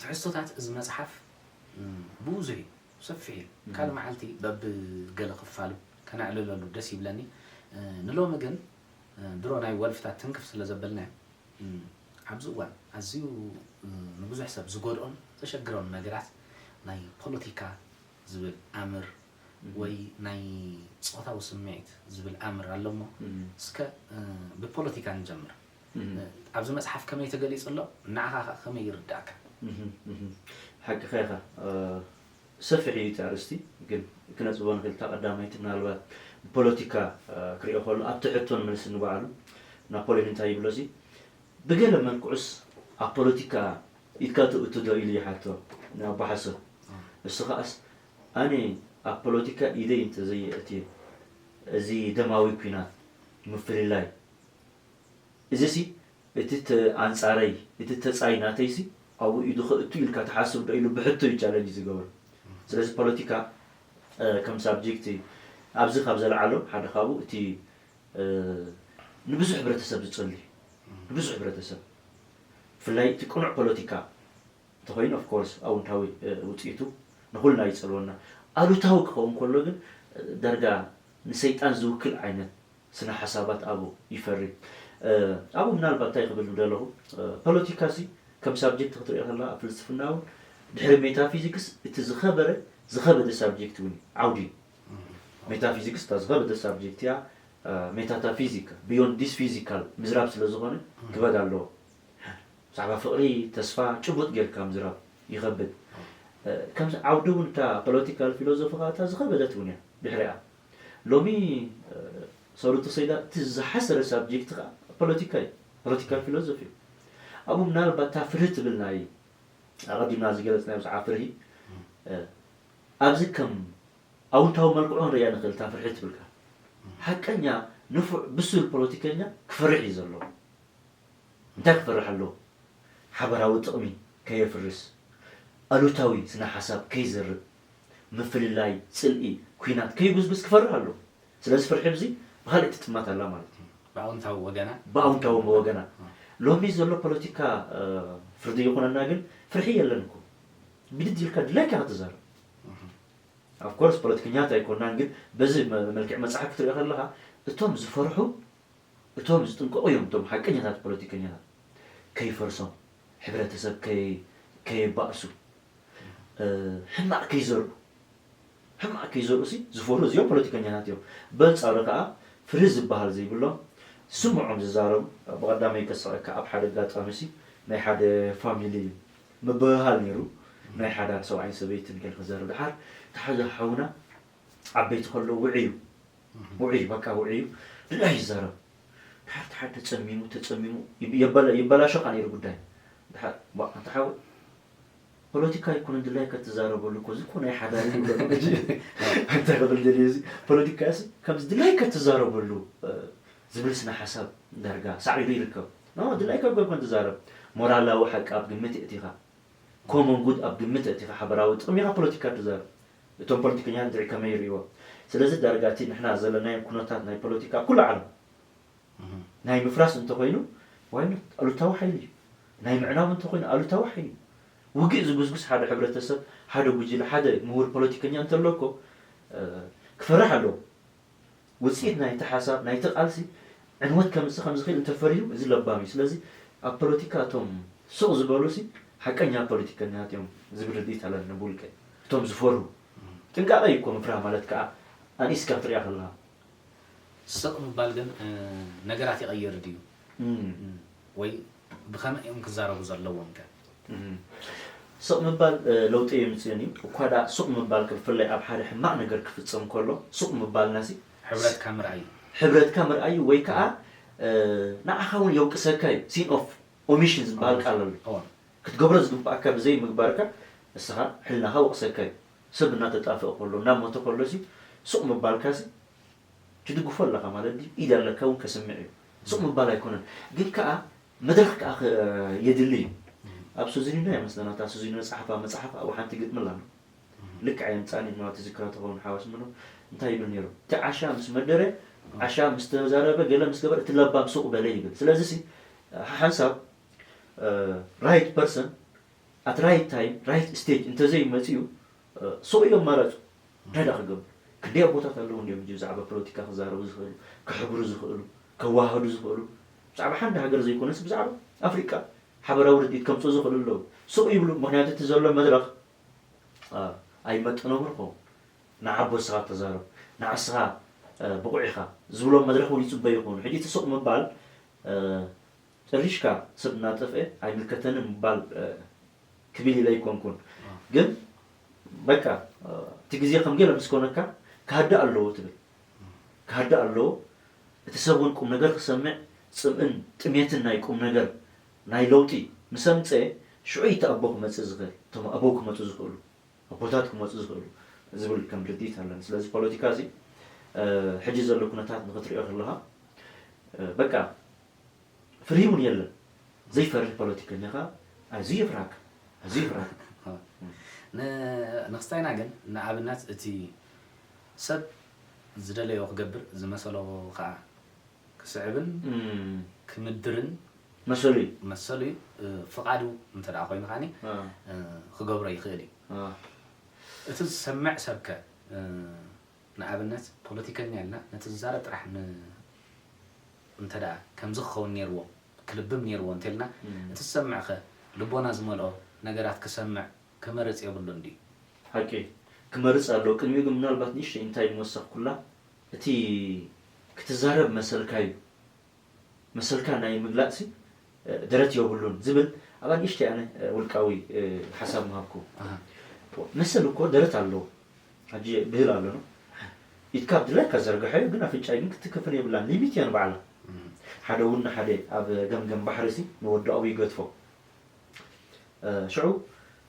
ትሕዝቶታት እዚ መፅሓፍ ብዙሕ እዩ፣ ሰፊሕ እዩ። ካልእ መዓልቲ በብገለ ክፋሉ ከነዕልለሉ ደስ ይብለኒ። ንሎሚ ግን ድሮ ናይ ወልፍታት ትንክፍ ስለ ዘበልናዮ ኣብዚ እዋን ኣዝዩ ንብዙሕ ሰብ ዝጎድኦን ዘሸግሮን ነገራት ናይ ፖለቲካ ዝብል ኣምር ወይ ናይ ፆታዊ ስምዒት ዝብል ኣምር ኣሎ እሞ እስከ ብፖለቲካ ንጀምር። ኣብዚ መፅሓፍ ከመይ ተገሊፁ ኣሎ? ንዓኻ ከ ከመይ ይርዳእካ? ሓቅኻ ኢኻ። ሰፊሕ እዩ እቲ ኣርእስቲ፣ ግን ክነፅቦ ንኽእል። እታ ቀዳመይቲ ምናልባት ብፖለቲካ ክሪኦ ከሎ ኣብቲ ሕቶን መልሲ ንባዕሉ ናፖሊዮን እንታይ ይብሎ ሲ ብገለ መልክዑስ ኣብ ፖለቲካ ኢድካ ትእቱ ዶ ኢሉ ይሓቶ ንኣቦ ሓሰን። እሱ ከኣስ ኣነ ኣብ ፖለቲካ ኢደይ እንተዘየእትየ እዚ ደማዊ ኲናት ምፍልላይ እዚሲ እቲ ኣንጻረይ እቲ ተጻይ ናተይሲ ኣብኡ ኢዱ ከእቱ ኢልካ ትሓስብ ዶ ኢሉ ብሕቶ እዩ ቻለንጅ ዝገብሮ። ስለዚ ፖለቲካ ከም ሳብጀክት ኣብዚ ካብ ዘልዓሎ ሓደ ካብኡ እቲ ንብዙሕ ሕብረተሰብ ዝጸሊ ንብዙሕ ሕብረተሰብ ብፍላይ እቲ ቅኑዕ ፖለቲካ እንተኮይኑ of course ኣውንታዊ ውፅኢቱ ንኩልና ይፀልወና። ኣሉታዊ ክኸውን ከሎ ግን ዳርጋ ንሰይጣን ዝውክል ዓይነት ስነ ሓሳባት ኣብኡ ይፈሪ። ኣብኡ ምናልባት እንታይ ክብል ምደለኹ ፖለቲካ ሲ ከም ሳብጀክት ክትሪኦ ከላ ኣብ ፍልስፍና እውን ድሕሪ ሜታፊዚክስ እቲ ዝኸበረ ዝኸበደ ሳብጀክት እውን ዓውዲ እዩ። ሜታፊዚክስ እታ ዝኸበደ ሳብጀክት እያ። ሜታታፊዚካ beyond this physical ምዝራብ ስለ ዝኾነ ክበድ ኣለዎ። ብዛዕባ ፍቕሪ፣ ተስፋ ጭቡጥ ጌርካ ምዝራብ ይኸብድ። ከምዚ ዓውዲ እውን እታ ፖለቲካል ፊሎዞፊ ከዓ እታ ዝኸበደት እውን እያ ድሕሪኣ። ሎሚ ሰሩት ሰይዳ እቲ ዝሓሰረ ሳብጀክት ከዓ ፖለቲካ እዩ፣ ፖለቲካል ፊሎዞፊ እዩ። ኣብኡ ምናልባት እታ ፍርህ ትብል ናይ ኣቐዲምና ዝገለፅናዮ ብዛዕባ ፍርሂ ኣብዚ ከም ኣውንታዊ መልክዑ ክንርእያ ንኽእል እታ ፍርሒ ትብልካ ሓቀኛ ንፉዕ ብሱል ፖለቲከኛ ክፈርሕ እዩ ዘለዎ። እንታይ ክፈርሕ ኣለዎ? ሓበራዊ ጥቕሚ ከየፍርስ፣ ኣሉታዊ ስነ ሓሳብ ከይዘርእ፣ ምፍልላይ፣ ጽልኢ፣ ኲናት ከይጉስጉስ ክፈርሕ ኣለዎ። ስለዚ ፍርሒ ብዚ ብኻልእ ትጥመት ኣላ ማለት እዩ። ብኣውንታዊ ወገና ብኣውንታዊ ወገና ሎሚ ዘሎ ፖለቲካ ፍርዲ ይኹነና ግን ፍርሒ የለን እኮ። ብድድ ኢልካ ድላይካ ክትዛረብ። Of course ፖለቲከኛታት ኣይኮናን ግን በዚ መልክዕ መፅሓፍ ክትሪኦ ከለኻ እቶም ዝፈርሑ እቶም ዝጥንቀቑ እዮም እቶም ሓቀኛታት ፖለቲከኛታት። ከይፈርሶም ሕብረተሰብ ከይባእሱ ሕማቕ ከይዘርኡ ሕማቕ ከይዘርኡ ሲ ዝፈርሁ እዚኦም ፖለቲከኛታት እዮም። በንፃሩ ከዓ ፍርሂ ዝበሃል ዘይብሎም ስምዖም ዝዛረቡ ብቐዳመይ ከስቐካ ኣብ ሓደ ኣጋጣሚ ሲ ናይ ሓደ ፋሚሊ ምብህሃል ነይሩ ናይ ሓደ ሰብኣይን ሰበይትን ገለ ክዛረብ ድሓር እቲ ሓደ ሓውና ዓበይቲ ከለዉ ውዕዩ ውዕዩ በቃ ውዕዩ ድላይ ይዛረብ ድሓር እቲ ሓደ ተፀሚሙ ተፀሚሙ ይበላሾ ከዓ ነይሩ ጉዳይ ድሓር ኣንታ ሓወይ ፖለቲካ ኣይኮነን ድላይካ ትዛረበሉ እኮ እዚ እኮ ናይ ሓዳር እዩ ይብሎ ሕጂ እንታይ ክብል ደልየ እዚ ፖለቲካ ሲ ከምዚ ድላይካ ትዛረበሉ ዝብል ስነ ሓሳብ ዳርጋ ሳዕቢዱ ይርከብ ድላይካ እኮ ኣይኮን ትዛረብ ሞራላዊ ሓቂ ኣብ ግምት የእቲኻ common good ኣብ ግምት የእቲኻ ሓበራዊ ጥቕሚ ኢኻ ፖለቲካ ትዛረብ እቶም ፖለቲከኛታት ድዒ ከመይ ይርእይዎ ስለዚ ዳርጋ እቲ ንሕና ዘለናዮም ኩነታት ናይ ፖለቲካ ኩሉ ዓለም ናይ ምፍራስ እንተኾይኑ ዋይኖት ኣሉታዊ ሓይሊ እዩ ናይ ምዕናው እንተኾይኑ ኣሉታዊ ሓይሊ እዩ ውግእ ዝጉስጉስ ሓደ ሕብረተሰብ ሓደ ጉጅለ ሓደ ምሁር ፖለቲከኛ እንተሎ እኮ ክፈርሕ ኣለዎ ውፅኢት ናይቲ ሓሳብ ናይቲ ቃልሲ ዕንወት ከምፅእ ከምዝኽእል እንተፈሪሁ እዚ ለባም እዩ ስለዚ ኣብ ፖለቲካ እቶም ሱቕ ዝበሉ ሲ ሓቀኛ ፖለቲከኛታት እዮም ዝብል ርድኢት ኣለኒ ብውልቀ እቶም ዝፈርሁ ጥንቃቐ እዩ እኮ ምፍራህ ማለት ከዓ ኣንኢስካ ክትሪኣ ከለኻ ስቕ ምባል ግን ነገራት ይቐይር ድዩ? ወይ ብኸመይ እዮም ክዛረቡ ዘለዎም ከ? ስቕ ምባል ለውጢ የምፅእን እዩ። እኳ ደኣ ሱቕ ምባል ከ ብፍላይ ኣብ ሓደ ሕማቕ ነገር ክፍፀም ከሎ ሱቕ ምባልናሲ ሕብረትካ ምርኣይ እዩ። ሕብረትካ ምርኣይ እዩ ወይ ከዓ ንዓኻ እውን የውቅሰካ እዩ። Sin of omission ዝበሃል ቃል ኣሎ። ክትገብሮ ዝግብኣካ ብዘይ ምግባርካ ንስኻ ሕልናኻ ወቕሰካ እዩ። ሰብ እናተጣፍአ ከሎ እናሞተ ከሎሲ ሱቕ ምባልካሲ ትድግፎ ኣለኻ ማለት ድዩ? ኢድ ኣለካ እውን ከስምዕ እዩ። ሱቕ ምባል ኣይኮነን። ግን ከኣ መድረኽ ከኣ የድሊ እዩ። ኣብ ሱዚኒኖ እያ መስለና እታ ሱዚኒኖ ዝጸሓፋ መጽሓፍ ኣብኡ ሓንቲ ግጥሚ ኣላ። ልክዕ እየ ምጻኒ ድማ ትዝክራ ትኸውን ሓወስ ምኖ እንታይ ይብል ነይሩ? እቲ ዓሻ ምስ መደረ፣ ዓሻ ምስ ተዛረበ፣ ገለ ምስ ገበረ እቲ ለባም ሱቕ በለ ይብል። ስለዚ ሲ ሓንሳብ right person at right time right stage እንተዘይመፅኡ ሱቕ እዩ ኣማራፁ እንታይ ዳ ክገብር ክንደይ ኣቦታት ኣለዉ እንዲዮም ሕጂ ብዛዕባ ፖለቲካ ክዛረቡ ዝኽእሉ ክሕብሩ ዝኽእሉ ከዋህዱ ዝኽእሉ ብዛዕባ ሓንቲ ሃገር ዘይኮነስ ብዛዕባ ኣፍሪቃ ሓበራዊ ርድኢት ከምፅኡ ዝኽእሉ ኣለዉ ሱቕ ይብሉ ምክንያቱ እቲ ዘሎ መድረኽ ኣይመጥኖምን ኸውን ንዓ ኣቦ እስኻ ተዛረብ ንዓ እስኻ ብቑዕ ኢኻ ዝብሎም መድረኽ እውን ይፅበዩ ይኾኑ ሕጂ እቲ ሱቕ ምባል ጠሪሽካ ሰብ እናጠፍአ ኣይምልከተንን ምባል ክብል ኢለ ኣይኮንኩን ግን በቃ እቲ ግዜ ከም ገለ ምስ ኮነካ ክሃድእ ኣለዎ ትብል ክሃድእ ኣለዎ እቲ ሰብ እውን ቁም ነገር ክሰምዕ ፅምእን ጥሜትን ናይ ቁም ነገር ናይ ለውጢ ምስ ኣምፀ ሽዑ እዩ እቲ ኣቦ ክመፅእ ዝኽእል እቶም ኣበው ክመፁ ዝኽእሉ ኣቦታት ክመፁ ዝኽእሉ ዝብል ከም ርድኢት ኣለኒ ስለዚ ፖለቲካ እዚ ሕጂ ዘሎ ኩነታት ንክትሪኦ ከለካ በቃ ፍርሂ እውን የለን ዘይፈርህ ፖለቲከኛ ከ ኣዝዩ ይፍርሃካ ኣዝዩ ይፍርሃካ ንክስታይና ግን ንኣብነት እቲ ሰብ ዝደለዮ ክገብር ዝመሰሎ ከዓ ክስዕብን ክምድርን መሰሉ እዩ መሰሉ እዩ ፍቓዱ እንተ ደኣ ኮይኑ ከዓኒ ክገብሮ ይኽእል እዩ እቲ ዝሰምዕ ሰብከ ንኣብነት ፖለቲከኛ ኢልና ነቲ ዝዛረብ ጥራሕ ን እንተ ደኣ ከምዚ ክኸውን ነይርዎ ክልብም ነይርዎ እንተልና እቲ ዝሰምዕ ኸ ልቦና ዝመልኦ ነገራት ክሰምዕ ክመርጽ የብሉን ድዩ? ሓቂ ክመርጽ ኣለዎ። ቅድሚኡ ግን ምናልባት ንእሽተይ እንታይ ምወሰኽኩላ እቲ ክትዛረብ መሰልካ እዩ። መሰልካ ናይ ምግላጽሲ ደረት የብሉን ዝብል ኣብኣ ንእሽተይ ኣነ ውልቃዊ ሓሳብ ምሃብኩ። መሰል እኮ ደረት ኣለዎ። ሕጂ ብህል ኣሎ ነው። ኢድካ ኣብ ድላይካ ዘርግሐዮ ግን ኣፍንጫይ ግን ክትክፍን የብላን ሊሚት እያ ንባዕላ። ሓደ እውን ንሓደ ኣብ ገምገም ባሕሪ ሲ ንወዲ ኣብኡ ይገድፎ። ሽዑ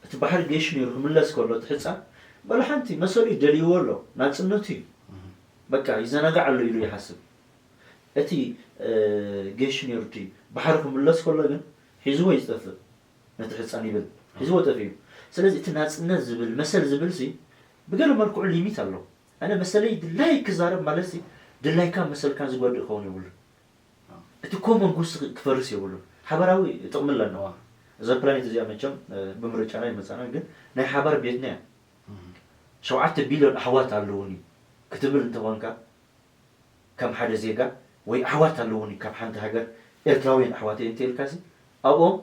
እቲ ባሕሪ ገይሹ ነይሩ ክምለስ ከሎ እቲ ሕፃን በሉ ሓንቲ መሰሉ እዩ ደልይዎ ኣሎ ናፅነቱ እዩ በቃ ይዘናጋዕ ኣሎ ኢሉ ይሓስብ እቲ እ፣ ጌሽ ነይሩ እቲ ባሕሪ ክምለስ ከሎ ግን ሒዝዎ እዩ ዝጠፍእ። ነቲ ሕፃን ይብል ሒዝዎ ጠፊኡ። ስለዚ እቲ ናጽነት ዝብል መሰል ዝብል ሲ ብገለ መልክዑ ሊሚት ኣሎ። ኣነ መሰለይ ድላይ ክዛረብ ማለት ሲ ድላይካ መሰልካ ዝጎድእ ክኸውን የብሉን። እቲ ኮመን ጉስ ክፈርስ የብሉን። ሓበራዊ ጥቕሚ ኣለና። እዛ ፕላኔት እዚኣ መቸም እ፣ ብምርጫና ይመጻና ግን ናይ ሓባር ቤትና እያ። ሸውዓተ ቢልዮን ኣሕዋት ኣለውኒ ክትብል እንተኾንካ ከም ሓደ ዜጋ ወይ ኣሕዋት ኣለውኒ ካብ ሓንቲ ሃገር ኤርትራውያን ኣሕዋት እየ እንተኢልካሲ ኣብኦም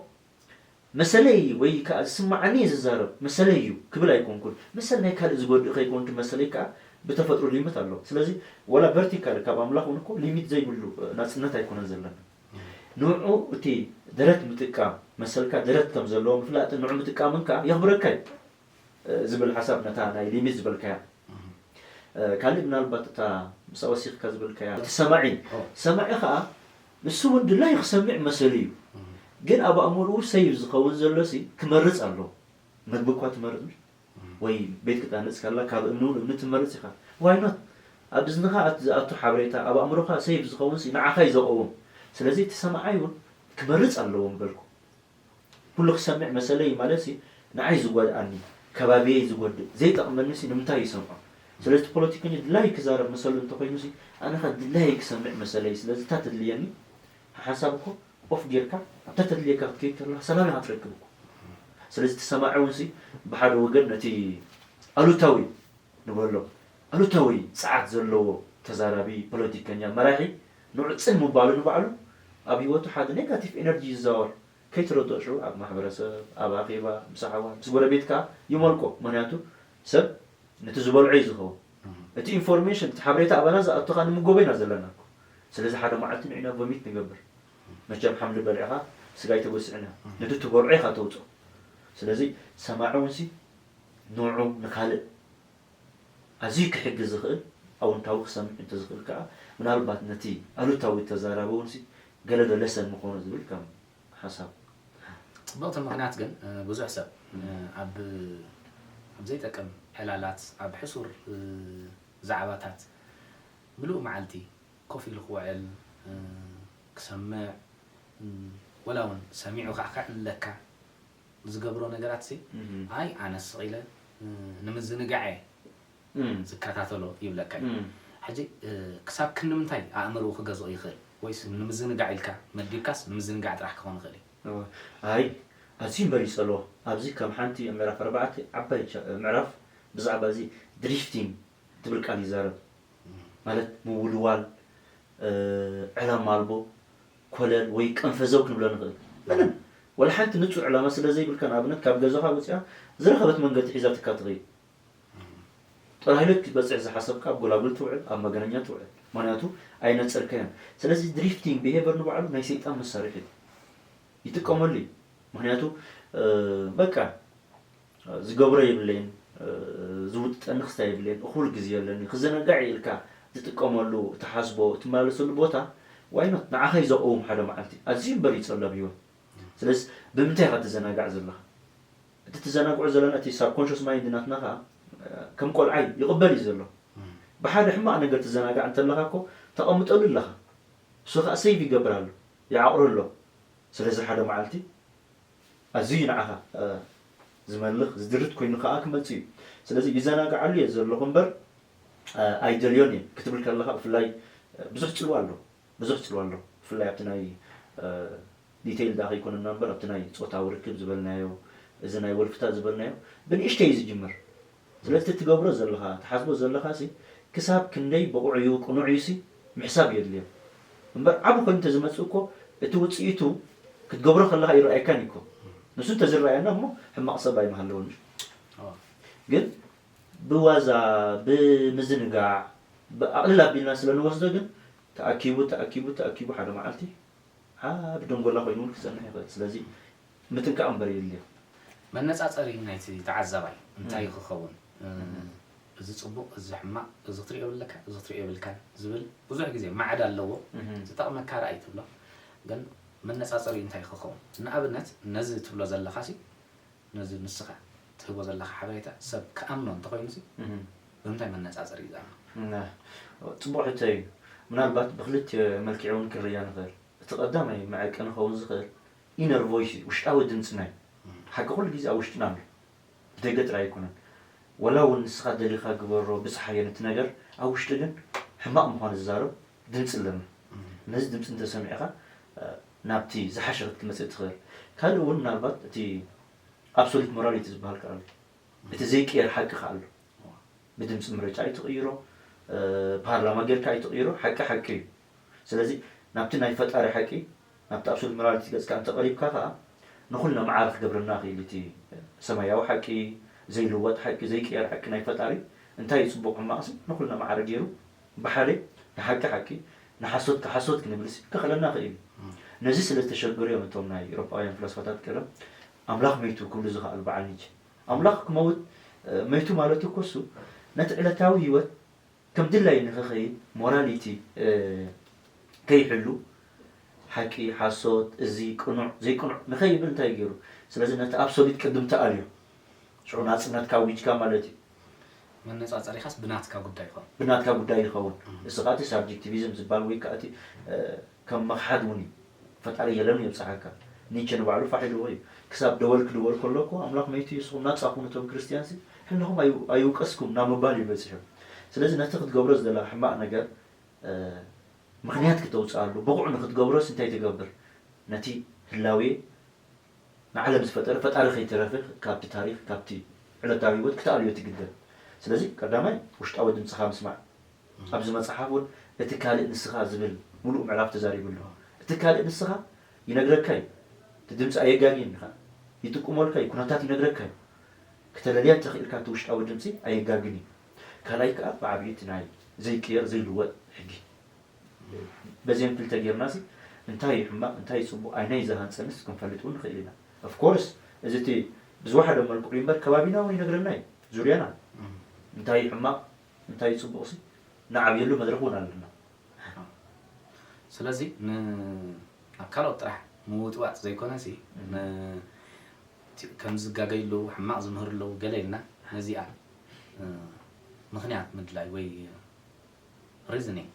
መሰለይ ወይ ከዓ ዝስማዓኒ እየ ዝዛረብ መሰለይ እዩ ክብል ኣይኮንኩን። መሰል ናይ ካልእ ዝጎድእ ከይኮንቱ መሰለይ ከዓ ብተፈጥሮ ሊሚት ኣሎ። ስለዚ ወላ ቨርቲካል ካብ ኣምላኽ እውን እኮ ሊሚት ዘይብሉ እ፣ ናጽነት ኣይኮነን ዘለና። ንዑ እቲ ደረት ምጥቃም መሰልካ ደረት ከም ዘለዎ ምፍላጥን ንዑ ምጥቃምን ከዓ የኽብረካ እዩ። እ፣ ዝብል ሓሳብ ነታ ናይ ሊሚት ዝበልካያ እ፣ ካልእ ምናልባት እታ ምስኣ ወሲኽካ ዝበልካያ እቲ ሰማዒ ኦ። ሰማዒ ከዓ ንሱ እውን ድላይ ክሰምዕ መሰሉ እዩ። ግን ኣብ ኣእምርኡ ሰይቭ ዝኸውን ዘሎ ሲ ክመርጽ ኣሎ። መግቢ እኳ ትመርጽ ምሽ ወይ ቤት ክጣንጽ ከላ ካብ እምኒ እውን እምኒ ትመርጽ ኢኻ። ዋይኖት ኣብ እዝንኻ ኣት- ዝኣቱ ሓበሬታ ኣብ ኣእምሮኻ ሰይቭ ዝኸውን ሲ ንዓኻ እዩ ዘቐውም። ስለዚ እቲ ሰማዓይ እውን ክመርጽ ኣለዎ ምበልኩ። ኩሉ ክሰምዕ መሰለይ ማለት ሲ ንዓይ ዝጎድኣኒ ከባቢየይ ዝጎድእ ዘይጠቕመኒ ሲ ንምንታይ ይሰምዖ? ስለዚ እቲ ፖለቲከኛ ድላይ ክዛረብ መሰሉ እንተኮይኑ ሲ ኣነ ከ ድላይ ክሰምዕ መሰለይ። ስለዚ እታ ተድልየኒ ሓንሳብ እኮ ኦፍ ጌርካ ኣብታ ተድልየካ ክትከይድ ከለካ ሰላም ኢካ ትረክብ እኮ። ስለዚ እቲ ሰማዒ እውን ሲ ብሓደ ወገን ነቲ ኣሉታዊ ንበሎ ኣሉታዊ ጸዓት ዘለዎ ተዛራቢ ፖለቲከኛ መራሒ ንዑ ጽን ምባሉ ንባዕሉ ኣብ ህይወቱ ሓደ ኔጋቲቭ ኤነርጂ ይዛወር። ከይትረድኦ ሽዑ ኣብ ማሕበረሰብ ኣብ ኣኼባ ምስ ኣሕዋት ምስ ጎረቤት ከዓ ይመልቆ። ምክንያቱ ሰብ ነቲ ዝበልዖ እዩ ዝኸውን። እቲ ኢንፎርሜሽን እቲ ሓበሬታ ኣባና ዝኣቶኻ ንምጎቦ ኢና ዘለና እኮ። ስለዚ ሓደ መዓልቲ ንዒና ቮሚት ንገብር። መቸም ሓምሊ በሊዕኻ ስጋ ኣይተጎስዕና ነቲ ትበልዖ ኢኻ ተውፅኦ። ስለዚ ሰማዒ እውን ሲ ንዑ ንካልእ ኣዝዩ ክሕግዝ ዝኽእል ኣውንታዊ ክሰምዕ እንተዝኽእል ከዓ ምናልባት ነቲ ኣሉታዊ ተዛራቢ እውን ሲ ገለ ዶ ለሰን ምኾኑ ዝብል ከም ሓሳብ። ፅብቕቲ ምኽንያት ግን ብዙሕ ሰብ ኣብ ኣብ ዘይጠቅም ዕላላት ኣብ ሕሱር ዛዕባታት ምሉእ መዓልቲ ኮፍ ኢሉ ክውዕል ክሰምዕ ወላ እውን ሰሚዑ ከዓ ከዕልለካ ዝገብሮ ነገራት ሲ ኣይ ኣነ ስቕ ኢለ ንምዝንጋዕ እየ ዝከታተሎ ይብለካ እዩ። ሕጂ ክሳብ ክንዲ ምንታይ ኣእምርኡ ክገዝኦ ይኽእል? ወይስ ንምዝንጋዕ ኢልካ መዲብካስ ንምዝንጋዕ ጥራሕ ክኾን ይኽእል እዩ? ኣይ ኣዝዩ እምበር ይጸልዎ። ኣብዚ ከም ሓንቲ ምዕራፍ ኣርባዕተ ዓባይ ምዕራፍ ብዛዕባ እዚ ድሪፍቲንግ ትብል ቃል ይዛረብ። ማለት ምውልዋል፣ ዕላማ ኣልቦ፣ ኮለል ወይ ቀንፈዘው ክንብሎ ንኽእል። ምንም ወላ ሓንቲ ንጹር ዕላማ ስለ ዘይብልካ ንኣብነት ካብ ገዛኻ ወጺኣ ዝረኸበት መንገዲ ሒዛትካ ትኸይድ። ጥራይ ኢሉ ክትበፅሕ ዝሓሰብካ ኣብ ጎላጉል ትውዕል፣ ኣብ መገናኛ ትውዕል። ምክንያቱ ኣይነፀርካዮን። ስለዚ ድሪፍቲንግ ቢሄቨር ንባዕሉ ናይ ሰይጣን መሳርሒ እዩ። ይጥቀመሉ እዩ። ምክንያቱ በቃ ዝገብሮ የብለይን፣ ዝውጥጠኒ ክስታይ የብለይን፣ እኹል ግዜ ኣለኒ፣ ክዘናጋዕ ኢልካ ትጥቀመሉ፣ ትሓስቦ፣ ትመላለሰሉ ቦታ ዋይኖት ንዓኻ እዩ ዘቐውም ሓደ መዓልቲ። ኣዝዩ እምበር ይፀሎ ኣብ ህይወት። ስለዚ ብምንታይ ኢኻ ትዘናጋዕ ዘለኻ? እቲ ትዘናግዖ ዘለና እቲ ሳብኮንሽስ ማይንድ ናትና ከዓ ከም ቆልዓ እዩ ይቕበል እዩ ዘሎ። ብሓደ ሕማቕ ነገር ትዘናጋዕ እንተለኻ እኮ ተቐምጠሉ ኣለኻ። እሱ ከዓ ሴቭ ይገብር ኣሎ፣ ይዓቕሮ ኣሎ። ስለዚ ሓደ መዓልቲ ኣዝዩ ንዓኻ ዝመልኽ ዝድርት ኮይኑ ከዓ ክመፅእ እዩ። ስለዚ ይዘናግዓሉ እየ ዘለኹ እምበር ኣይደልዮን እየ ክትብል ከለኻ ብፍላይ ብዙሕ ፅልዋ ኣሎ፣ ብዙሕ ፅልዋ ኣሎ። ብፍላይ ኣብቲ ናይ ዲቴይል ዳ ከይኮነና እምበር ኣብቲ ናይ ፆታዊ ርክብ ዝበልናዮ እዚ ናይ ወልፍታት ዝበልናዮ ብንእሽተይ እዩ ዝጅምር። ስለዚ እቲ ትገብሮ ዘለኻ ትሓስቦ ዘለኻ ሲ ክሳብ ክንደይ ብቑዕ እዩ ቅኑዕ እዩ ሲ ምሕሳብ የድልዮ እምበር ዓቢ ኮይኑ እንተዝመፅእ እኮ እቲ ውፅኢቱ ክትገብሮ ከለኻ ይረኣየካን እዩ እኮ። ንሱ እንተዝረኣየና እሞ ሕማቕ ሰብ ኣይምሃለወን። ግን ብዋዛ ብምዝንጋዕ ኣቕልል ኣቢልና ስለ ንወስዶ ግን ተኣኪቡ ተኣኪቡ ተኣኪቡ ሓደ መዓልቲ ዓቢ ደንጎላ ኮይኑ እውን ክጸንሕ ይኽእል። ስለዚ ምጥንቃቕ እምበር የድልዮ። መነጻጸሪ ናይቲ ተዓዛባይ እንታይ ክኸውን፣ እዚ ጽቡቕ፣ እዚ ሕማቕ፣ እዚ ክትሪኦ ኣለካ፣ እዚ ክትሪኦ የብልካን ዝብል ብዙሕ ግዜ ማዕዳ ኣለዎ። ዝጠቕመካ ርኣይ ትብሎ፣ ግን መነጻጸሪ እንታይ ክኸውን? ንኣብነት ነዚ ትብሎ ዘለኻሲ ነዚ ንስኻ ትህቦ ዘለኻ ሓበሬታ ሰብ ክኣምኖ እንተኾይኑሲ ብምንታይ መነጻጸሪ እዩ ዝኣምኖ? ጽቡቕ ሕቶ እዩ። ምናልባት ብክልተ መልክዕ እውን ክንርያ ንኽእል። እቲ ቀዳማይ መዐቀኒ ክኸውን ዝኽእል ኢነር ቮይስ እዩ፣ ውሽጣዊ ድምፂ ናይ ሓቂ ኩሉ ግዜ ኣብ ውሽጥና ኣሎ። ብደገ ጥራይ ኣይኮነን። ወላ እውን ንስኻ ደሊኻ ግበሮ፣ ብፅሓዮ ነቲ ነገር፣ ኣብ ውሽጢ ግን ሕማቕ ምዃኑ ዝዛረብ ድምፂ ኣለና። ነዚ ድምፂ እንተሰሚዕኻ ናብቲ ዝሓሸ ክትመፅእ ትኽእል። ካልእ እውን ምናልባት እቲ ኣብሶሉት ሞራሊቲ ዝበሃል ከኣ ኣሎ። እቲ ዘይቅየር ሓቂ ከኣ ኣሎ። ብድምፂ ምርጫ ኣይትቕይሮ፣ ፓርላማ ጌርካ ኣይትቕይሮ፣ ሓቂ ሓቂ እዩ። ስለዚ ናብቲ ናይ ፈጣሪ ሓቂ፣ ናብቲ ኣብሶሉት ሞራሊቲ ገፅካ እንተቐሪብካ ከኣ ንኹልና መዓረ ክገብረና ይኽእል። እቲ ሰማያዊ ሓቂ፣ ዘይልወጥ ሓቂ፣ ዘይቅየር ሓቂ ናይ ፈጣሪ እንታይ እዩ ፅቡቕ ሕማቕሲ ንኹልና መዓረ ገይሩ ብሓደ ንሓቂ ሓቂ ንሓሶት ሓሶት ክንብልሲ ከኽእለና ይኽእል እዩ። ነዚ ስለ ዝተሸገሩ እዮም እቶም ናይ ኤውሮጳውያን ፍላስፋታት ቀደም ኣምላኽ መይቱ ክብሉ ዝኸኣሉ በዓል ኒቸ። ኣምላኽ ክመውት መይቱ ማለት እኮ እሱ ነቲ ዕለታዊ ህይወት ከም ድላዩ ንኽኸይድ ሞራሊቲ ከይሕሉ ሓቂ ሓሶት እዚ ቅኑዕ ዘይቅኑዕ ንኸይብል እንታይ ገይሩ? ስለዚ ነቲ ኣብሶሉት ቅድም ተኣልዮ ሽዑ ናፅነትካ ኣዊጅካ ማለት እዩ። መነፃፀሪኻስ ብናትካ ጉዳይ ይኸውን። ብናትካ ጉዳይ ይኸውን። እሱ ከዓ እቲ ሳብጀክቲቪዝም ዝበሃል ወይ ከዓ እቲ ከም ምኽሓድ እውን እዩ። ፈጣሪ የለን የብፅሓካ። ኒቸ ንባዕሉ ፋሕ ኢልዎ እዩ። ክሳብ ደወል ክድወል ከሎ እኮ ኣምላኽ መይቱ እዩ፣ ንስኹም ናፃ ኩኑ እቶም ክርስትያንሲ ሕልኹም ኣይውቀስኩም ናብ ምባል እዩ በፂሑ። ስለዚ ነቲ ክትገብሮ ዝደለኻ ሕማቕ ነገር ምኽንያት ክተውፅኣሉ ብቑዕ ንክትገብሮስ እንታይ ትገብር? ነቲ ህላዌ ንዓለም ዝፈጠረ ፈጣሪ ከይተረፈ ካብቲ ታሪኽ ካብቲ ዕለታዊ ህይወት ክትኣልዮ ትግደድ። ስለዚ ቀዳማይ ውሽጣዊ ድምፅኻ ምስማዕ። ኣብዚ መፅሓፍ እውን እቲ ካልእ ንስኻ ዝብል ሙሉእ ምዕራፍ ተዛሪቡ ኣሎ። እቲ ካልእ ንስኻ ይነግረካ እዩ። እቲ ድምፂ ኣየጋግይን ኢኻ ይጥቁመልካ እዩ። ኩነታት ይነግረካ እዩ። ክተለልያ እንተኽኢልካ እቲ ውሽጣዊ ድምፂ ኣየጋግን እዩ። ካልኣይ ከዓ ብዓብዪ እቲ ናይ ዘይቅየር ዘይልወጥ ሕጊ በዚኦም ክልተ ጌርና ሲ እንታይ እዩ ሕማቕ እንታይ እዩ ፅቡቕ ኣይናይ ዝሃንፀንስ ክንፈልጥ እውን ንኽእል ኢና። Of course እዚ እቲ ብዝወሓደ መልክዑ እምበር ከባቢና እውን ይነግረና እዩ ዙርያና እንታይ እዩ ሕማቕ እንታይ እዩ ፅቡቕ ሲ ንዓብየሉ መድረኽ እውን ኣለና። ስለዚ ን ኣብ ካልኦት ጥራሕ ምውጥዋጥ ዘይኮነ ሲ ን- ከም ዝጋገዩ ኣለዉ ሕማቕ ዝምህሩ ኣለዉ ገለ ኢልና ነዚኣ ምኽንያት ምድላይ ወይ ሪዝኒንግ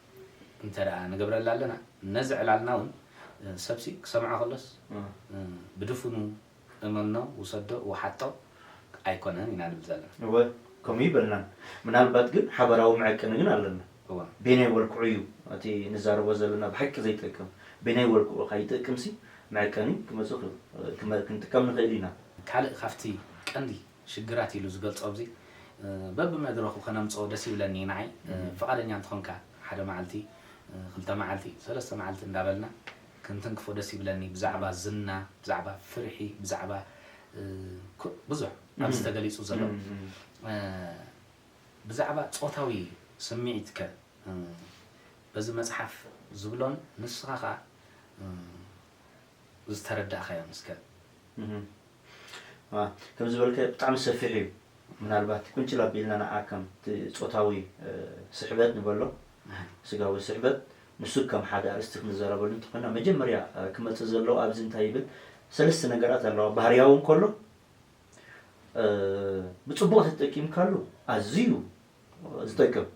እንተ ደኣ ንገብረላ ኣለና ነዚ ዕላልና እውን ሰብሲ ክሰምዖ ከሎስ ብድፍኑ እመኖ ውሰዶ ወሓጦ ኣይኮነን ኢና ንብል ዘለና። እወ ከምኡ ይበልናን ምናልባት ግን ሓበራዊ መዐቀኒ ግን ኣለና። እወ ቤናይ ወልክዑ እዩ እቲ ንዛረቦ ዘለና ብሓቂ ዘይጠቅም ቤናይ ወልክዑ ካይጠቅምሲ መዐቀኒ ክመፅእ ክመ- ክንጥቀም ንኽእል ኢና። ካልእ ካብቲ ቀንዲ ሽግራት ኢሉ ዝገልጾ ኣብዚ በብመድረኹ ከነምጽኦ ደስ ይብለኒ ንዓይ ፍቓደኛ እንተኾንካ ሓደ መዓልቲ ክልተ መዓልቲ ሰለስተ መዓልቲ እንዳበልና ክንትንክፎ ደስ ይብለኒ ብዛዕባ ዝና ብዛዕባ ፍርሒ ብዛዕባ ብዙሕ ኣብዚ ተገሊጹ ዘሎ ብዛዕባ ጾታዊ ስምዒትከ በዚ መጽሓፍ ዝብሎን ንስኻ ኸኣ ዝተረዳእካዮን እስከ ከም ዝበልካዮ ብጣዕሚ ሰፊሕ እዩ። ምናልባት ቁንጭል ኣቢልና ንዓ ከም እቲ ፆታዊ ስሕበት ንበሎ ስጋዊ ስሕበት ንሱ ከም ሓደ ኣርእስቲ ክንዘረበሉ እንተኾይና መጀመርያ ክመፅእ ዘለዎ ኣብዚ እንታይ ይብል ሰለስተ ነገራት ኣለዋ። ባህርያዊ እንከሎ ብፅቡቕ ተጠቂምካሉ ኣዝዩ ዝጠቅም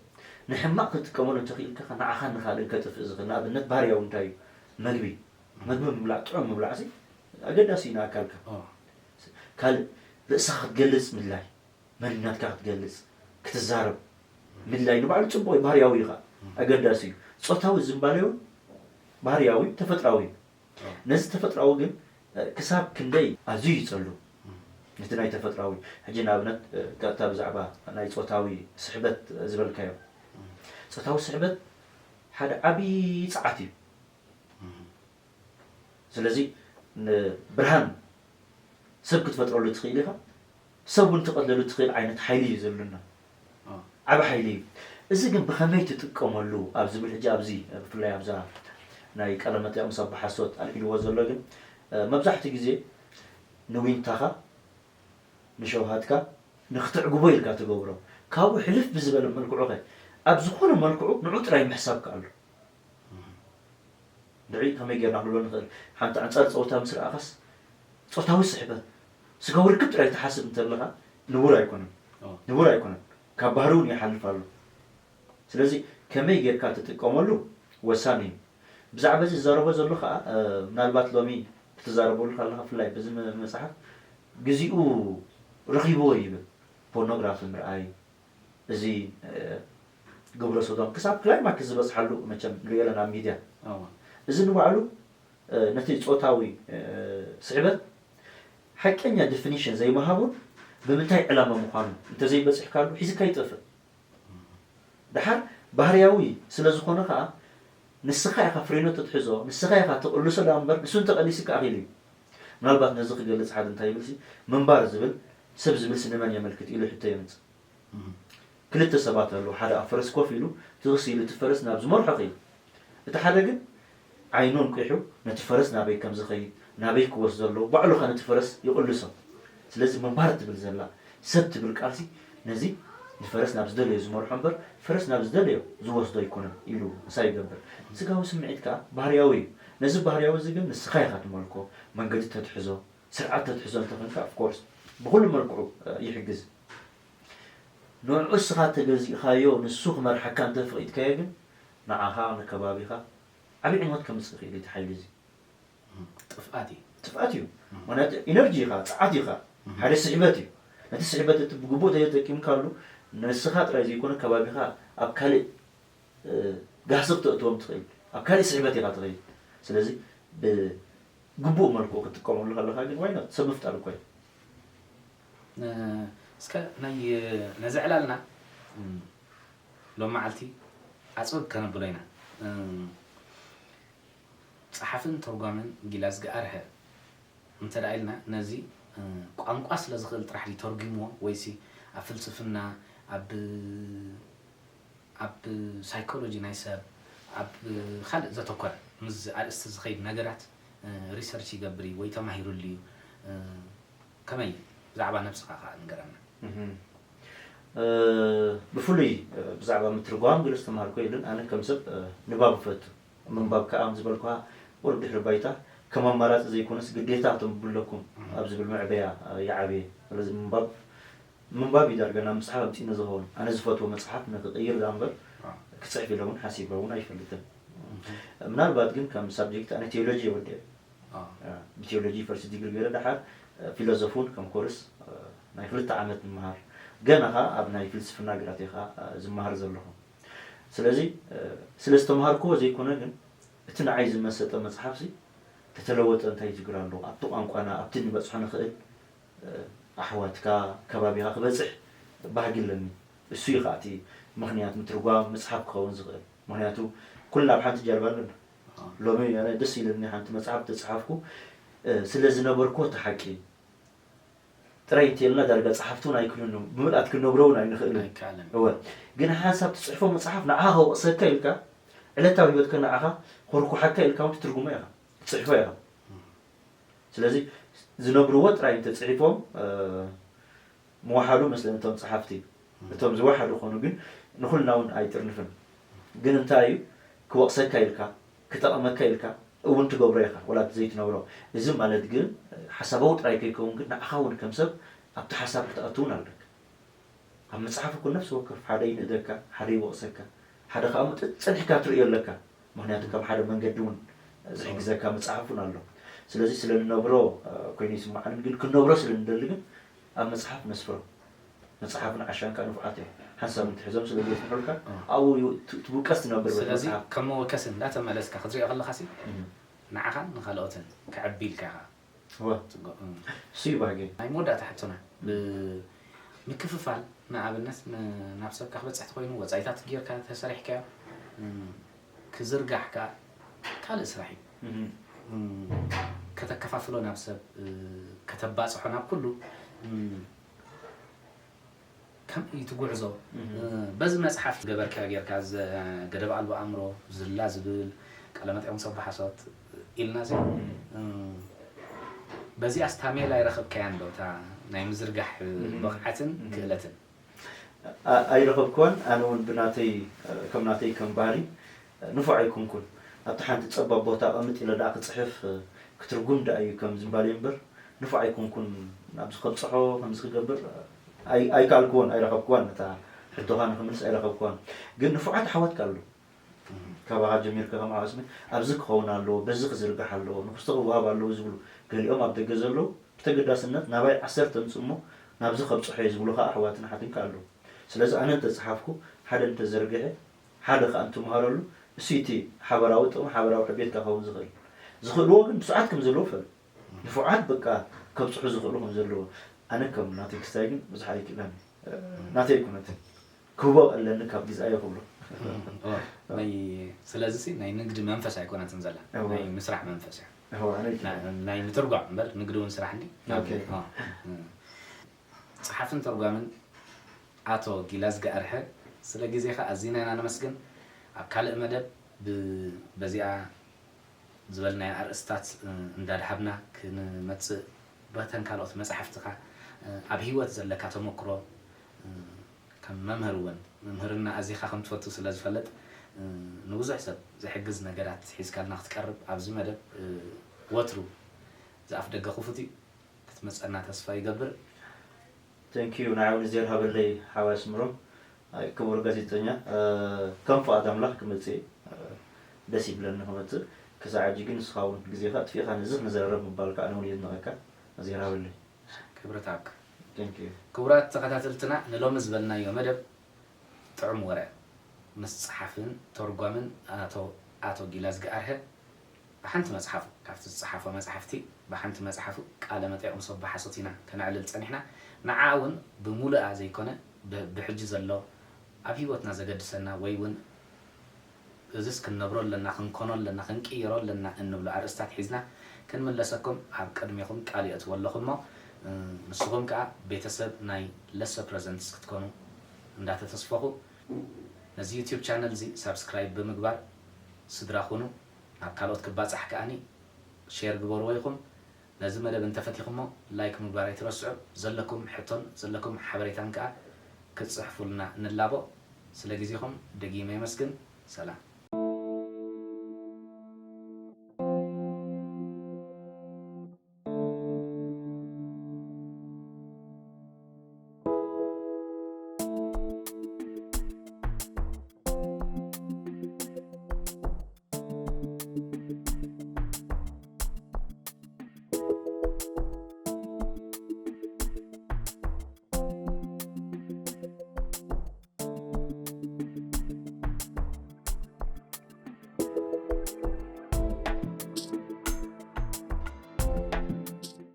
ንሕማቕ ክትጥቀመሉ እንተኽኢልካ ንዓኻን ንኻልእን ከጥፍእ ዝኽእል ንኣብነት ባህርያዊ እንታይ እዩ? መግቢ መግቢ ምብላዕ ጥዑም ምብላዕ ሲ ኣገዳሲ እዩ ንኣካልካ ካልእ ርእስኻ ክትገልፅ ምድላይ መንነትካ ክትገልፅ ክትዛረብ ምድላይ ንባዕሉ ፅቡቕ እዩ ባህርያዊ እዩ ከዓ ኣገዳሲ እዩ ፆታዊ ዝንባሌ እውን ባህርያዊ ተፈጥራዊ እዩ ነዚ ተፈጥራዊ ግን ክሳብ ክንደይ ኣዝዩ ይጸሉ ነቲ ናይ ተፈጥራዊ ሕጂ ንኣብነት ቀጥታ ብዛዕባ ናይ ጾታዊ ስሕበት ዝበልካዮ ጾታዊ ስሕበት ሓደ ዓቢ ጸዓት እዩ ስለዚ ብርሃን ሰብ ክትፈጥረሉ ትኽእል ኢኻ ሰብ እውን ትቐትለሉ ትኽእል ዓይነት ሓይሊ እዩ ዘሉና ዓቢ ሓይሊ እዩ። እዚ ግን ብኸመይ ትጥቀመሉ ኣብ ዝብል ሕጂ ኣብዚ ብፍላይ ኣብዛ ናይ ቃለ መጠይቕ ምስ ኣቦ ሓሶት ኣልዒልዎ ዘሎ ግን መብዛሕትኡ ግዜ ንዊንታኻ ንሸውሃትካ ንክትዕግቦ ኢልካ ትገብሮ ካብኡ ሕልፍ ብዝበለ መልክዑ ኸ ኣብ ዝኾነ መልክዑ ንዑ ጥራይ ምሕሳብ ከኣሉ ድዒ ከመይ ጌርና ክንብሎ ንኽእል ሓንቲ ኣንጻር ጸወታ ምስ ረኣኻስ ጾታዊ ስሕበት ስጋዊ ርክብ ጥራይ ትሓስብ እንተለኻ ንቡር ኣይኮነን ንቡር ኣይኮነን ካብ ባህሪ እውን ይሓልፍ ኣሎ ስለዚ ከመይ ጌርካ ትጥቀመሉ ወሳኒ እዩ። ብዛዕባ እዚ ዝዛረቦ ዘሎ ከዓ ምናልባት ሎሚ ክትዛረበሉ ከለካ ብፍላይ በዚ መፅሓፍ ግዜኡ ረኺብዎ ይብል። ፖርኖግራፊ ምርኣይ፣ እዚ ግብረ ሶዶም ክሳብ ክላይማክስ ዝበፅሓሉ መቸም ንሪኦ ኣለና ኣብ ሚድያ። እዚ ንባዕሉ ነቲ ፆታዊ ስዕበት ሓቀኛ ዲፊኒሽን ዘይምሃቡን ብምንታይ ዕላማ ምዃኑ እንተዘይበፂሕካሉ ሒዝካ ይጠፍእ። ደሓር ባህርያዊ ስለ ዝኾነ ከዓ ንስኻ ኢኻ ፍሬኖ ተትሕዞ፣ ንስኻ ኢኻ ትቕልሶ ዳ እምበር ንሱ እንተቐሊስካ ኣኺሉ እዩ። ምናልባት ነዚ ክገልፅ ሓደ እንታይ ይብል ሲ ምንባር ዝብል ሰብ ዝብል ሲ ንመን የመልክት ኢሉ ሕቶ የምፅእ። ክልተ ሰባት ኣለዉ፣ ሓደ ኣብ ፈረስ ኮፍ ኢሉ ትኽስ ኢሉ እቲ ፈረስ ናብ ዝመርሖ ኸይድ፣ እቲ ሓደ ግን ዓይኑ ኣንቂሑ ነቲ ፈረስ ናበይ ከም ዝኸይድ ናበይ ክወስዶ ኣለዎ ባዕሉ ኸ ነቲ ፈረስ ይቕልሶ። ስለዚ ምንባር ትብል ዘላ ሰብ ትብል ቃልሲ ነዚ ንፈረስ ናብ ዝደለዮ ዝመርሖ እምበር ፈረስ ናብ ዝደለዮ ዝወስዶ ኣይኮነን ኢሉ ምሳይ ይገብር። ስጋዊ ስምዒት ከዓ ባህርያዊ እዩ። ነዚ ባህርያዊ እዚ ግን ንስኻ ኢኻ ትመልኮ። መንገዲ ተትሕዞ፣ ስርዓት ተትሕዞ እንተኾንካ ኦፍኮርስ ብኩሉ መልክዑ ይሕግዝ። ንዕኡ እስኻ ተገዚእኻዮ ንሱ ክመርሓካ እንተፍቒድካዮ ግን ንዓኻ ንከባቢኻ ዓብዪ ዕንወት ከምፅእ ይኽእል እዩ። እቲ ሓይሊ እዚ ጥፍኣት እዩ። ጥፍኣት እዩ። ምክንያቱ ኢነርጂ ኢኻ፣ ፀዓት ኢኻ፣ ሓደ ስሕበት እዩ። ነቲ ስሕበት እቲ ብግቡእ ተተጠቂምካሉ ንስኻ ጥራይ ዘይኮነ ከባቢኻ ኣብ ካልእ ጋህሲ ክተእትዎም ትኽእል፣ ኣብ ካልእ ስሕበት ኢኻ ትኸይድ። ስለዚ ብግቡእ መልክዑ ክትጥቀመሉ ከለኻ ግን ዋይኖት ሰብ ምፍጣር እኮ እዩ። እስከ ናይ ነዚ ዕላልና ሎም መዓልቲ ኣፅብብ ከነብሎ ኢና። ፀሓፍን ተርጓምን ጊላዝጊ ኣርሀ እንተ ደኣ ኢልና ነዚ ቋንቋ ስለ ዝኽእል ጥራሕ ድዩ ተርጒምዎ ወይሲ ኣብ ፍልስፍና ኣብ ኣብ ሳይኮሎጂ ናይ ሰብ ኣብ ካልእ ዘተኮረ ምስ ኣርእስቲ ዝኸይድ ነገራት ሪሰርች ይገብር እዩ ወይ ተማሂሩሉ እዩ? ከመይ ብዛዕባ ነብስኻ ከዓ ንገረና። ብፍሉይ ብዛዕባ ምትርጓም ገለ ዝተምሃርኩ የለን። ኣነ ከም ሰብ ንባብ እፈቱ። ምንባብ ከዓ ከም ዝበልኩኻ ቁሩብ ድሕሪ ባይታ ከም ኣማራፂ ዘይኮነስ ግዴታ ተንብቡ ኣለኩም ኣብ ዝብል መዕበያ ይዓብየ። ስለዚ ምንባብ ምንባብ እዩ ዳርጋ ናብ ምፅሓፍ ኣምፂእኒ ዝኸውን። ኣነ ዝፈትዎ መፅሓፍ ንክቕይር ዳ እምበር ክፅሕፍ ኢለ እውን ሓሲበ እውን ኣይፈልጥን። ምናልባት ግን ከም ሳብጀክት ኣነ ቴዎሎጂ እየ ወዲአ። ብቴዎሎጂ ፈርስት ዲግሪ ገይረ ደሓር ፊሎዞፊ እውን ከም ኮርስ ናይ ክልተ ዓመት ንምሃር ገና ከዓ ኣብ ናይ ፍልስፍና ግራት እየ ከዓ ዝመሃር ዘለኹ። ስለዚ ስለ ዝተምሃርክዎ ዘይኮነ ግን እቲ ንዓይ ዝመሰጠ መፅሓፍ ሲ ተተለወጠ እንታይ ችግር ኣለዎ? ኣብቲ ቋንቋና ኣብቲ ንበፅሖ ንኽእል ኣሕዋትካ ከባቢኻ ክበፅሕ ባህጊ ኣለኒ። እሱ እዩ ከዓ እቲ ምኽንያት ምትርጓም መፅሓፍ ክኸውን ዝኽእል። ምኽንያቱ ኩልና ኣብ ሓንቲ ጃልባ ኣለና። ሎሚ ኣነ ደስ ኢለኒ ሓንቲ መፅሓፍ ተፅሓፍኩ ስለ ዝነበርኩ እቲ ሓቂ ጥራይ እንተልና ዳርጋ ፀሓፍቲ እውን ኣይክልኑ ብምልኣት ክንነብሮ እውን ኣይንኽእልን። እወ ግን ሓንሳብ ትፅሕፎ መፅሓፍ ንዓኻ ከወቕሰካ ኢልካ ዕለታዊ ህይወትካ ንዓኻ ኮርኩሓካ ኢልካ እውን ትትርጉሞ ኢኻ ትፅሕፎ ኢኻ። ስለዚ ዝነብርዎ ጥራይ እንተፅሒፎም ምወሓዱ መስለኒ እቶም ፀሓፍቲ እቶም ዝወሓዱ ኮኑ ግን ንኩልና እውን ኣይጥርንፍን። ግን እንታይ እዩ ክወቕሰካ ኢልካ ክጠቕመካ ኢልካ እውን ትገብሮ ኢኻ ወላ ዘይትነብሮ። እዚ ማለት ግን ሓሳባዊ ጥራይ ከይከውን ግን ንዓኻ እውን ከም ሰብ ኣብቲ ሓሳብ ክትኣቱ እውን ኣለካ። ኣብ መፅሓፍ እኮ ነፍሲ ወከፍ ሓደ ይንእደካ፣ ሓደ ይወቕሰካ፣ ሓደ ከዓ ምጥጥ ፀኒሕካ ትርእዮ ኣለካ። ምክንያቱ ከም ሓደ መንገዲ እውን ዝሕግዘካ መፅሓፍ እውን ኣሎ። ስለዚ ስለ ንነብሮ ኮይኑ ይስማዓንን ግን ክንነብሮ ስለ ንደሊ ግን ኣብ መፅሓፍ ነስፍሮ። መፅሓፍን ዓሻን ከዓ ንፉዓት እዮም። ሓንሳብ እንትሕዞም ስለ ዘየስምዑልካ ኣብኡ ትውቀስ ትነብር። ስለዚ ከም መወከሲ እንዳተመለስካ ክትሪኦ ከለካ ሲ ንዓኻን ንካልኦትን ከዕቢ ኢልካ ኢኻ። እሱ እዩ ባህጊ። ናይ መወዳእታ ሕቶና ምክፍፋል ንኣብነት ናብ ሰብካ ክበፅሕ ተኮይኑ ወፃኢታት ጌርካ ተሰሪሕካዮ ክዝርጋሕ ከዓ ካልእ ስራሕ እዩ። ከተከፋፍሎ ናብ ሰብ ከተባፅሖ ናብ ኩሉ ከምኡ እዩ እቲ ጉዕዞ። በዚ መፅሓፍ ዝገበርካዮ ጌርካ ገደብ ኣልቦ ኣእምሮ ዝላ ዝብል ቃለመጠይቕ ምስ ኣቦ ሓሶት ኢልና ሲ በዚኣስ ታሜላ ይረኸብካያን ዶ እታ ናይ ምዝርጋሕ ብቕዓትን ክእለትን? ኣይረኸብክዋን። ኣነ እውን ብናተይ ከም ናተይ ከም ባህሪ ንፉዕ ኣይኮንኩን። ኣብቲ ሓንቲ ፀባብ ቦታ ኣቐምጥ ኢለ ደኣ ክፅሕፍ ክትርጉም ደኣ እዩ ከም ዝባል እምበር ንፉዕ ኣይኮንኩን። ኣብዚ ከብፅሖ ከምዚ ክገብር ኣይከኣልክዎን ኣይረኸብክዋን። ነታ ሕቶኻ ንክምልስ ኣይረኸብክዋን። ግን ንፉዓት ኣሕዋትካ ኣለዉ። ካባኻ ጀሚርካ ከም ዓስሚ ኣብዚ ክኸውን ኣለዎ፣ በዚ ክዝርጋሕ ኣለዎ፣ ንክስቶ ክወሃብ ኣለዎ ዝብሉ ገሊኦም ኣብ ደገ ዘለዉ ብተገዳስነት ናባይ ዓሰርተ ምጽእ እሞ ናብዚ ከብጽሖ እየ ዝብሉ ከዓ ኣሕዋትን ሓትንካ ኣለዉ። ስለዚ ኣነ እንተጸሓፍኩ፣ ሓደ እንተዘርግሐ፣ ሓደ ከዓ እንትመሃረሉ፣ እሱ እቲ ሓበራዊ ጥቕሚ፣ ሓበራዊ ዕቤት ክኸውን ዝኽእል። ዝኽእልዎ ግን ብስዓት ከም ዘለዉ ፈልጥ። ንፉዓት በቃ ከብጽሑ ዝኽእሉ ከም ዘለዎ። ኣነ ከም ናተይ ክስታይ ግን ብዙሕ ኣይክእለን። ናተይ ኣይኮነትን። ክህቦ ኣለኒ ካብ ግዛዮ ክብሎ። ስለዚ ናይ ንግዲ መንፈስ ኣይኮነትን ዘላ፣ ናይ ምስራሕ መንፈስ እያ። ናይ ምትርጓም እምበር ንግዲ እውን ስራሕ እንዲ። ጸሓፍን ተርጓምን ኣቶ ጊላዝጊ ኣርሐ፣ ስለ ግዜኻ ኣዚና ኢና ነመስግን። ኣብ ካልእ መደብ በዚኣ ዝበልናያ ኣርእስታት እንዳድሃብና ክንመፅእ፣ በተን ካልኦት መፅሓፍትኻ ኣብ ህይወት ዘለካ ተመክሮ፣ ከም መምህር እውን፣ መምህርና ኣዚኻ ከም ትፈቱ ስለ ዝፈልጥ፣ ንብዙሕ ሰብ ዝሕግዝ ነገራት ሒዝካልና ክትቀርብ ኣብዚ መደብ ወትሩ ዝኣፍ ደገ ክፉት እዩ። ክትመፀና ተስፋ ይገብር። Thank you። ንዓይ እውን እግዜር ሃበለይ ሓወይ ኣስምሮም። ኣይ፣ ክቡር ጋዜጠኛ፣ ከም ፍቓድ ኣምላኽ ክመፅእ እየ። ደስ ይብለኒ ክመፅእ። ክሳዕ ሕጂ ግን ንስኻ እውን ግዜኻ ኣጥፊእካ ነዚ ክንዘራረብ ምባልካ ኣነ እውን የድንቐካ። እግዜር ሃበለይ። ክብረት ኣብካ። Thank you። ክቡራት ተኸታተልትና፣ ንሎሚ ዝበልናዮ መደብ ጥዑም ወረ ምስ ጸሓፍን ተርጓምን ኣቶ ኣቶ ጊላዝጊ ኣርሀ ብሓንቲ መጽሓፉ፣ ካብቲ ዝጸሓፎ መጻሕፍቲ ብሓንቲ መጽሓፉ ቃለ መጠይቕ ምስ ኣቦ ሓሶት ኢና ከነዕልል ጸኒሕና። ንዓ እውን ብምሉኣ ዘይኮነ፣ ብ- ብሕጂ ዘሎ ኣብ ህይወትና ዘገድሰና ወይ እውን እዝስ ክንነብሮ ኣለና፣ ክንኮኖ ኣለና፣ ክንቅይሮ ኣለና እንብሎ ኣርእስታት ሒዝና ክንምለሰኩም ኣብ ቅድሜኹም ቃል የእትዎ ኣለኹ እሞ፣ እ፣ ንስኹም ከኣ ቤተሰብ ናይ ለሰ ፕረዘንትስ ክትኮኑ እንዳተተስፈኹ፣ ነዚ ዩቲዩብ ቻነል እዚ ሳብስክራይብ ብምግባር ስድራ ኩኑ፣ ናብ ካልኦት ክባጻሕ ከኣኒ ሼር ግበርዎ ኢኹም። ነዚ መደብ እንተፈቲኹሞ ላይክ ምግባር ኣይትረስዑ። ዘለኩም ሕቶን ዘለኩም ሓበሬታን ከኣ ክትጽሕፉልና ንላቦ። ስለ ግዜኹም ደጊመ የመስግን። ሰላም።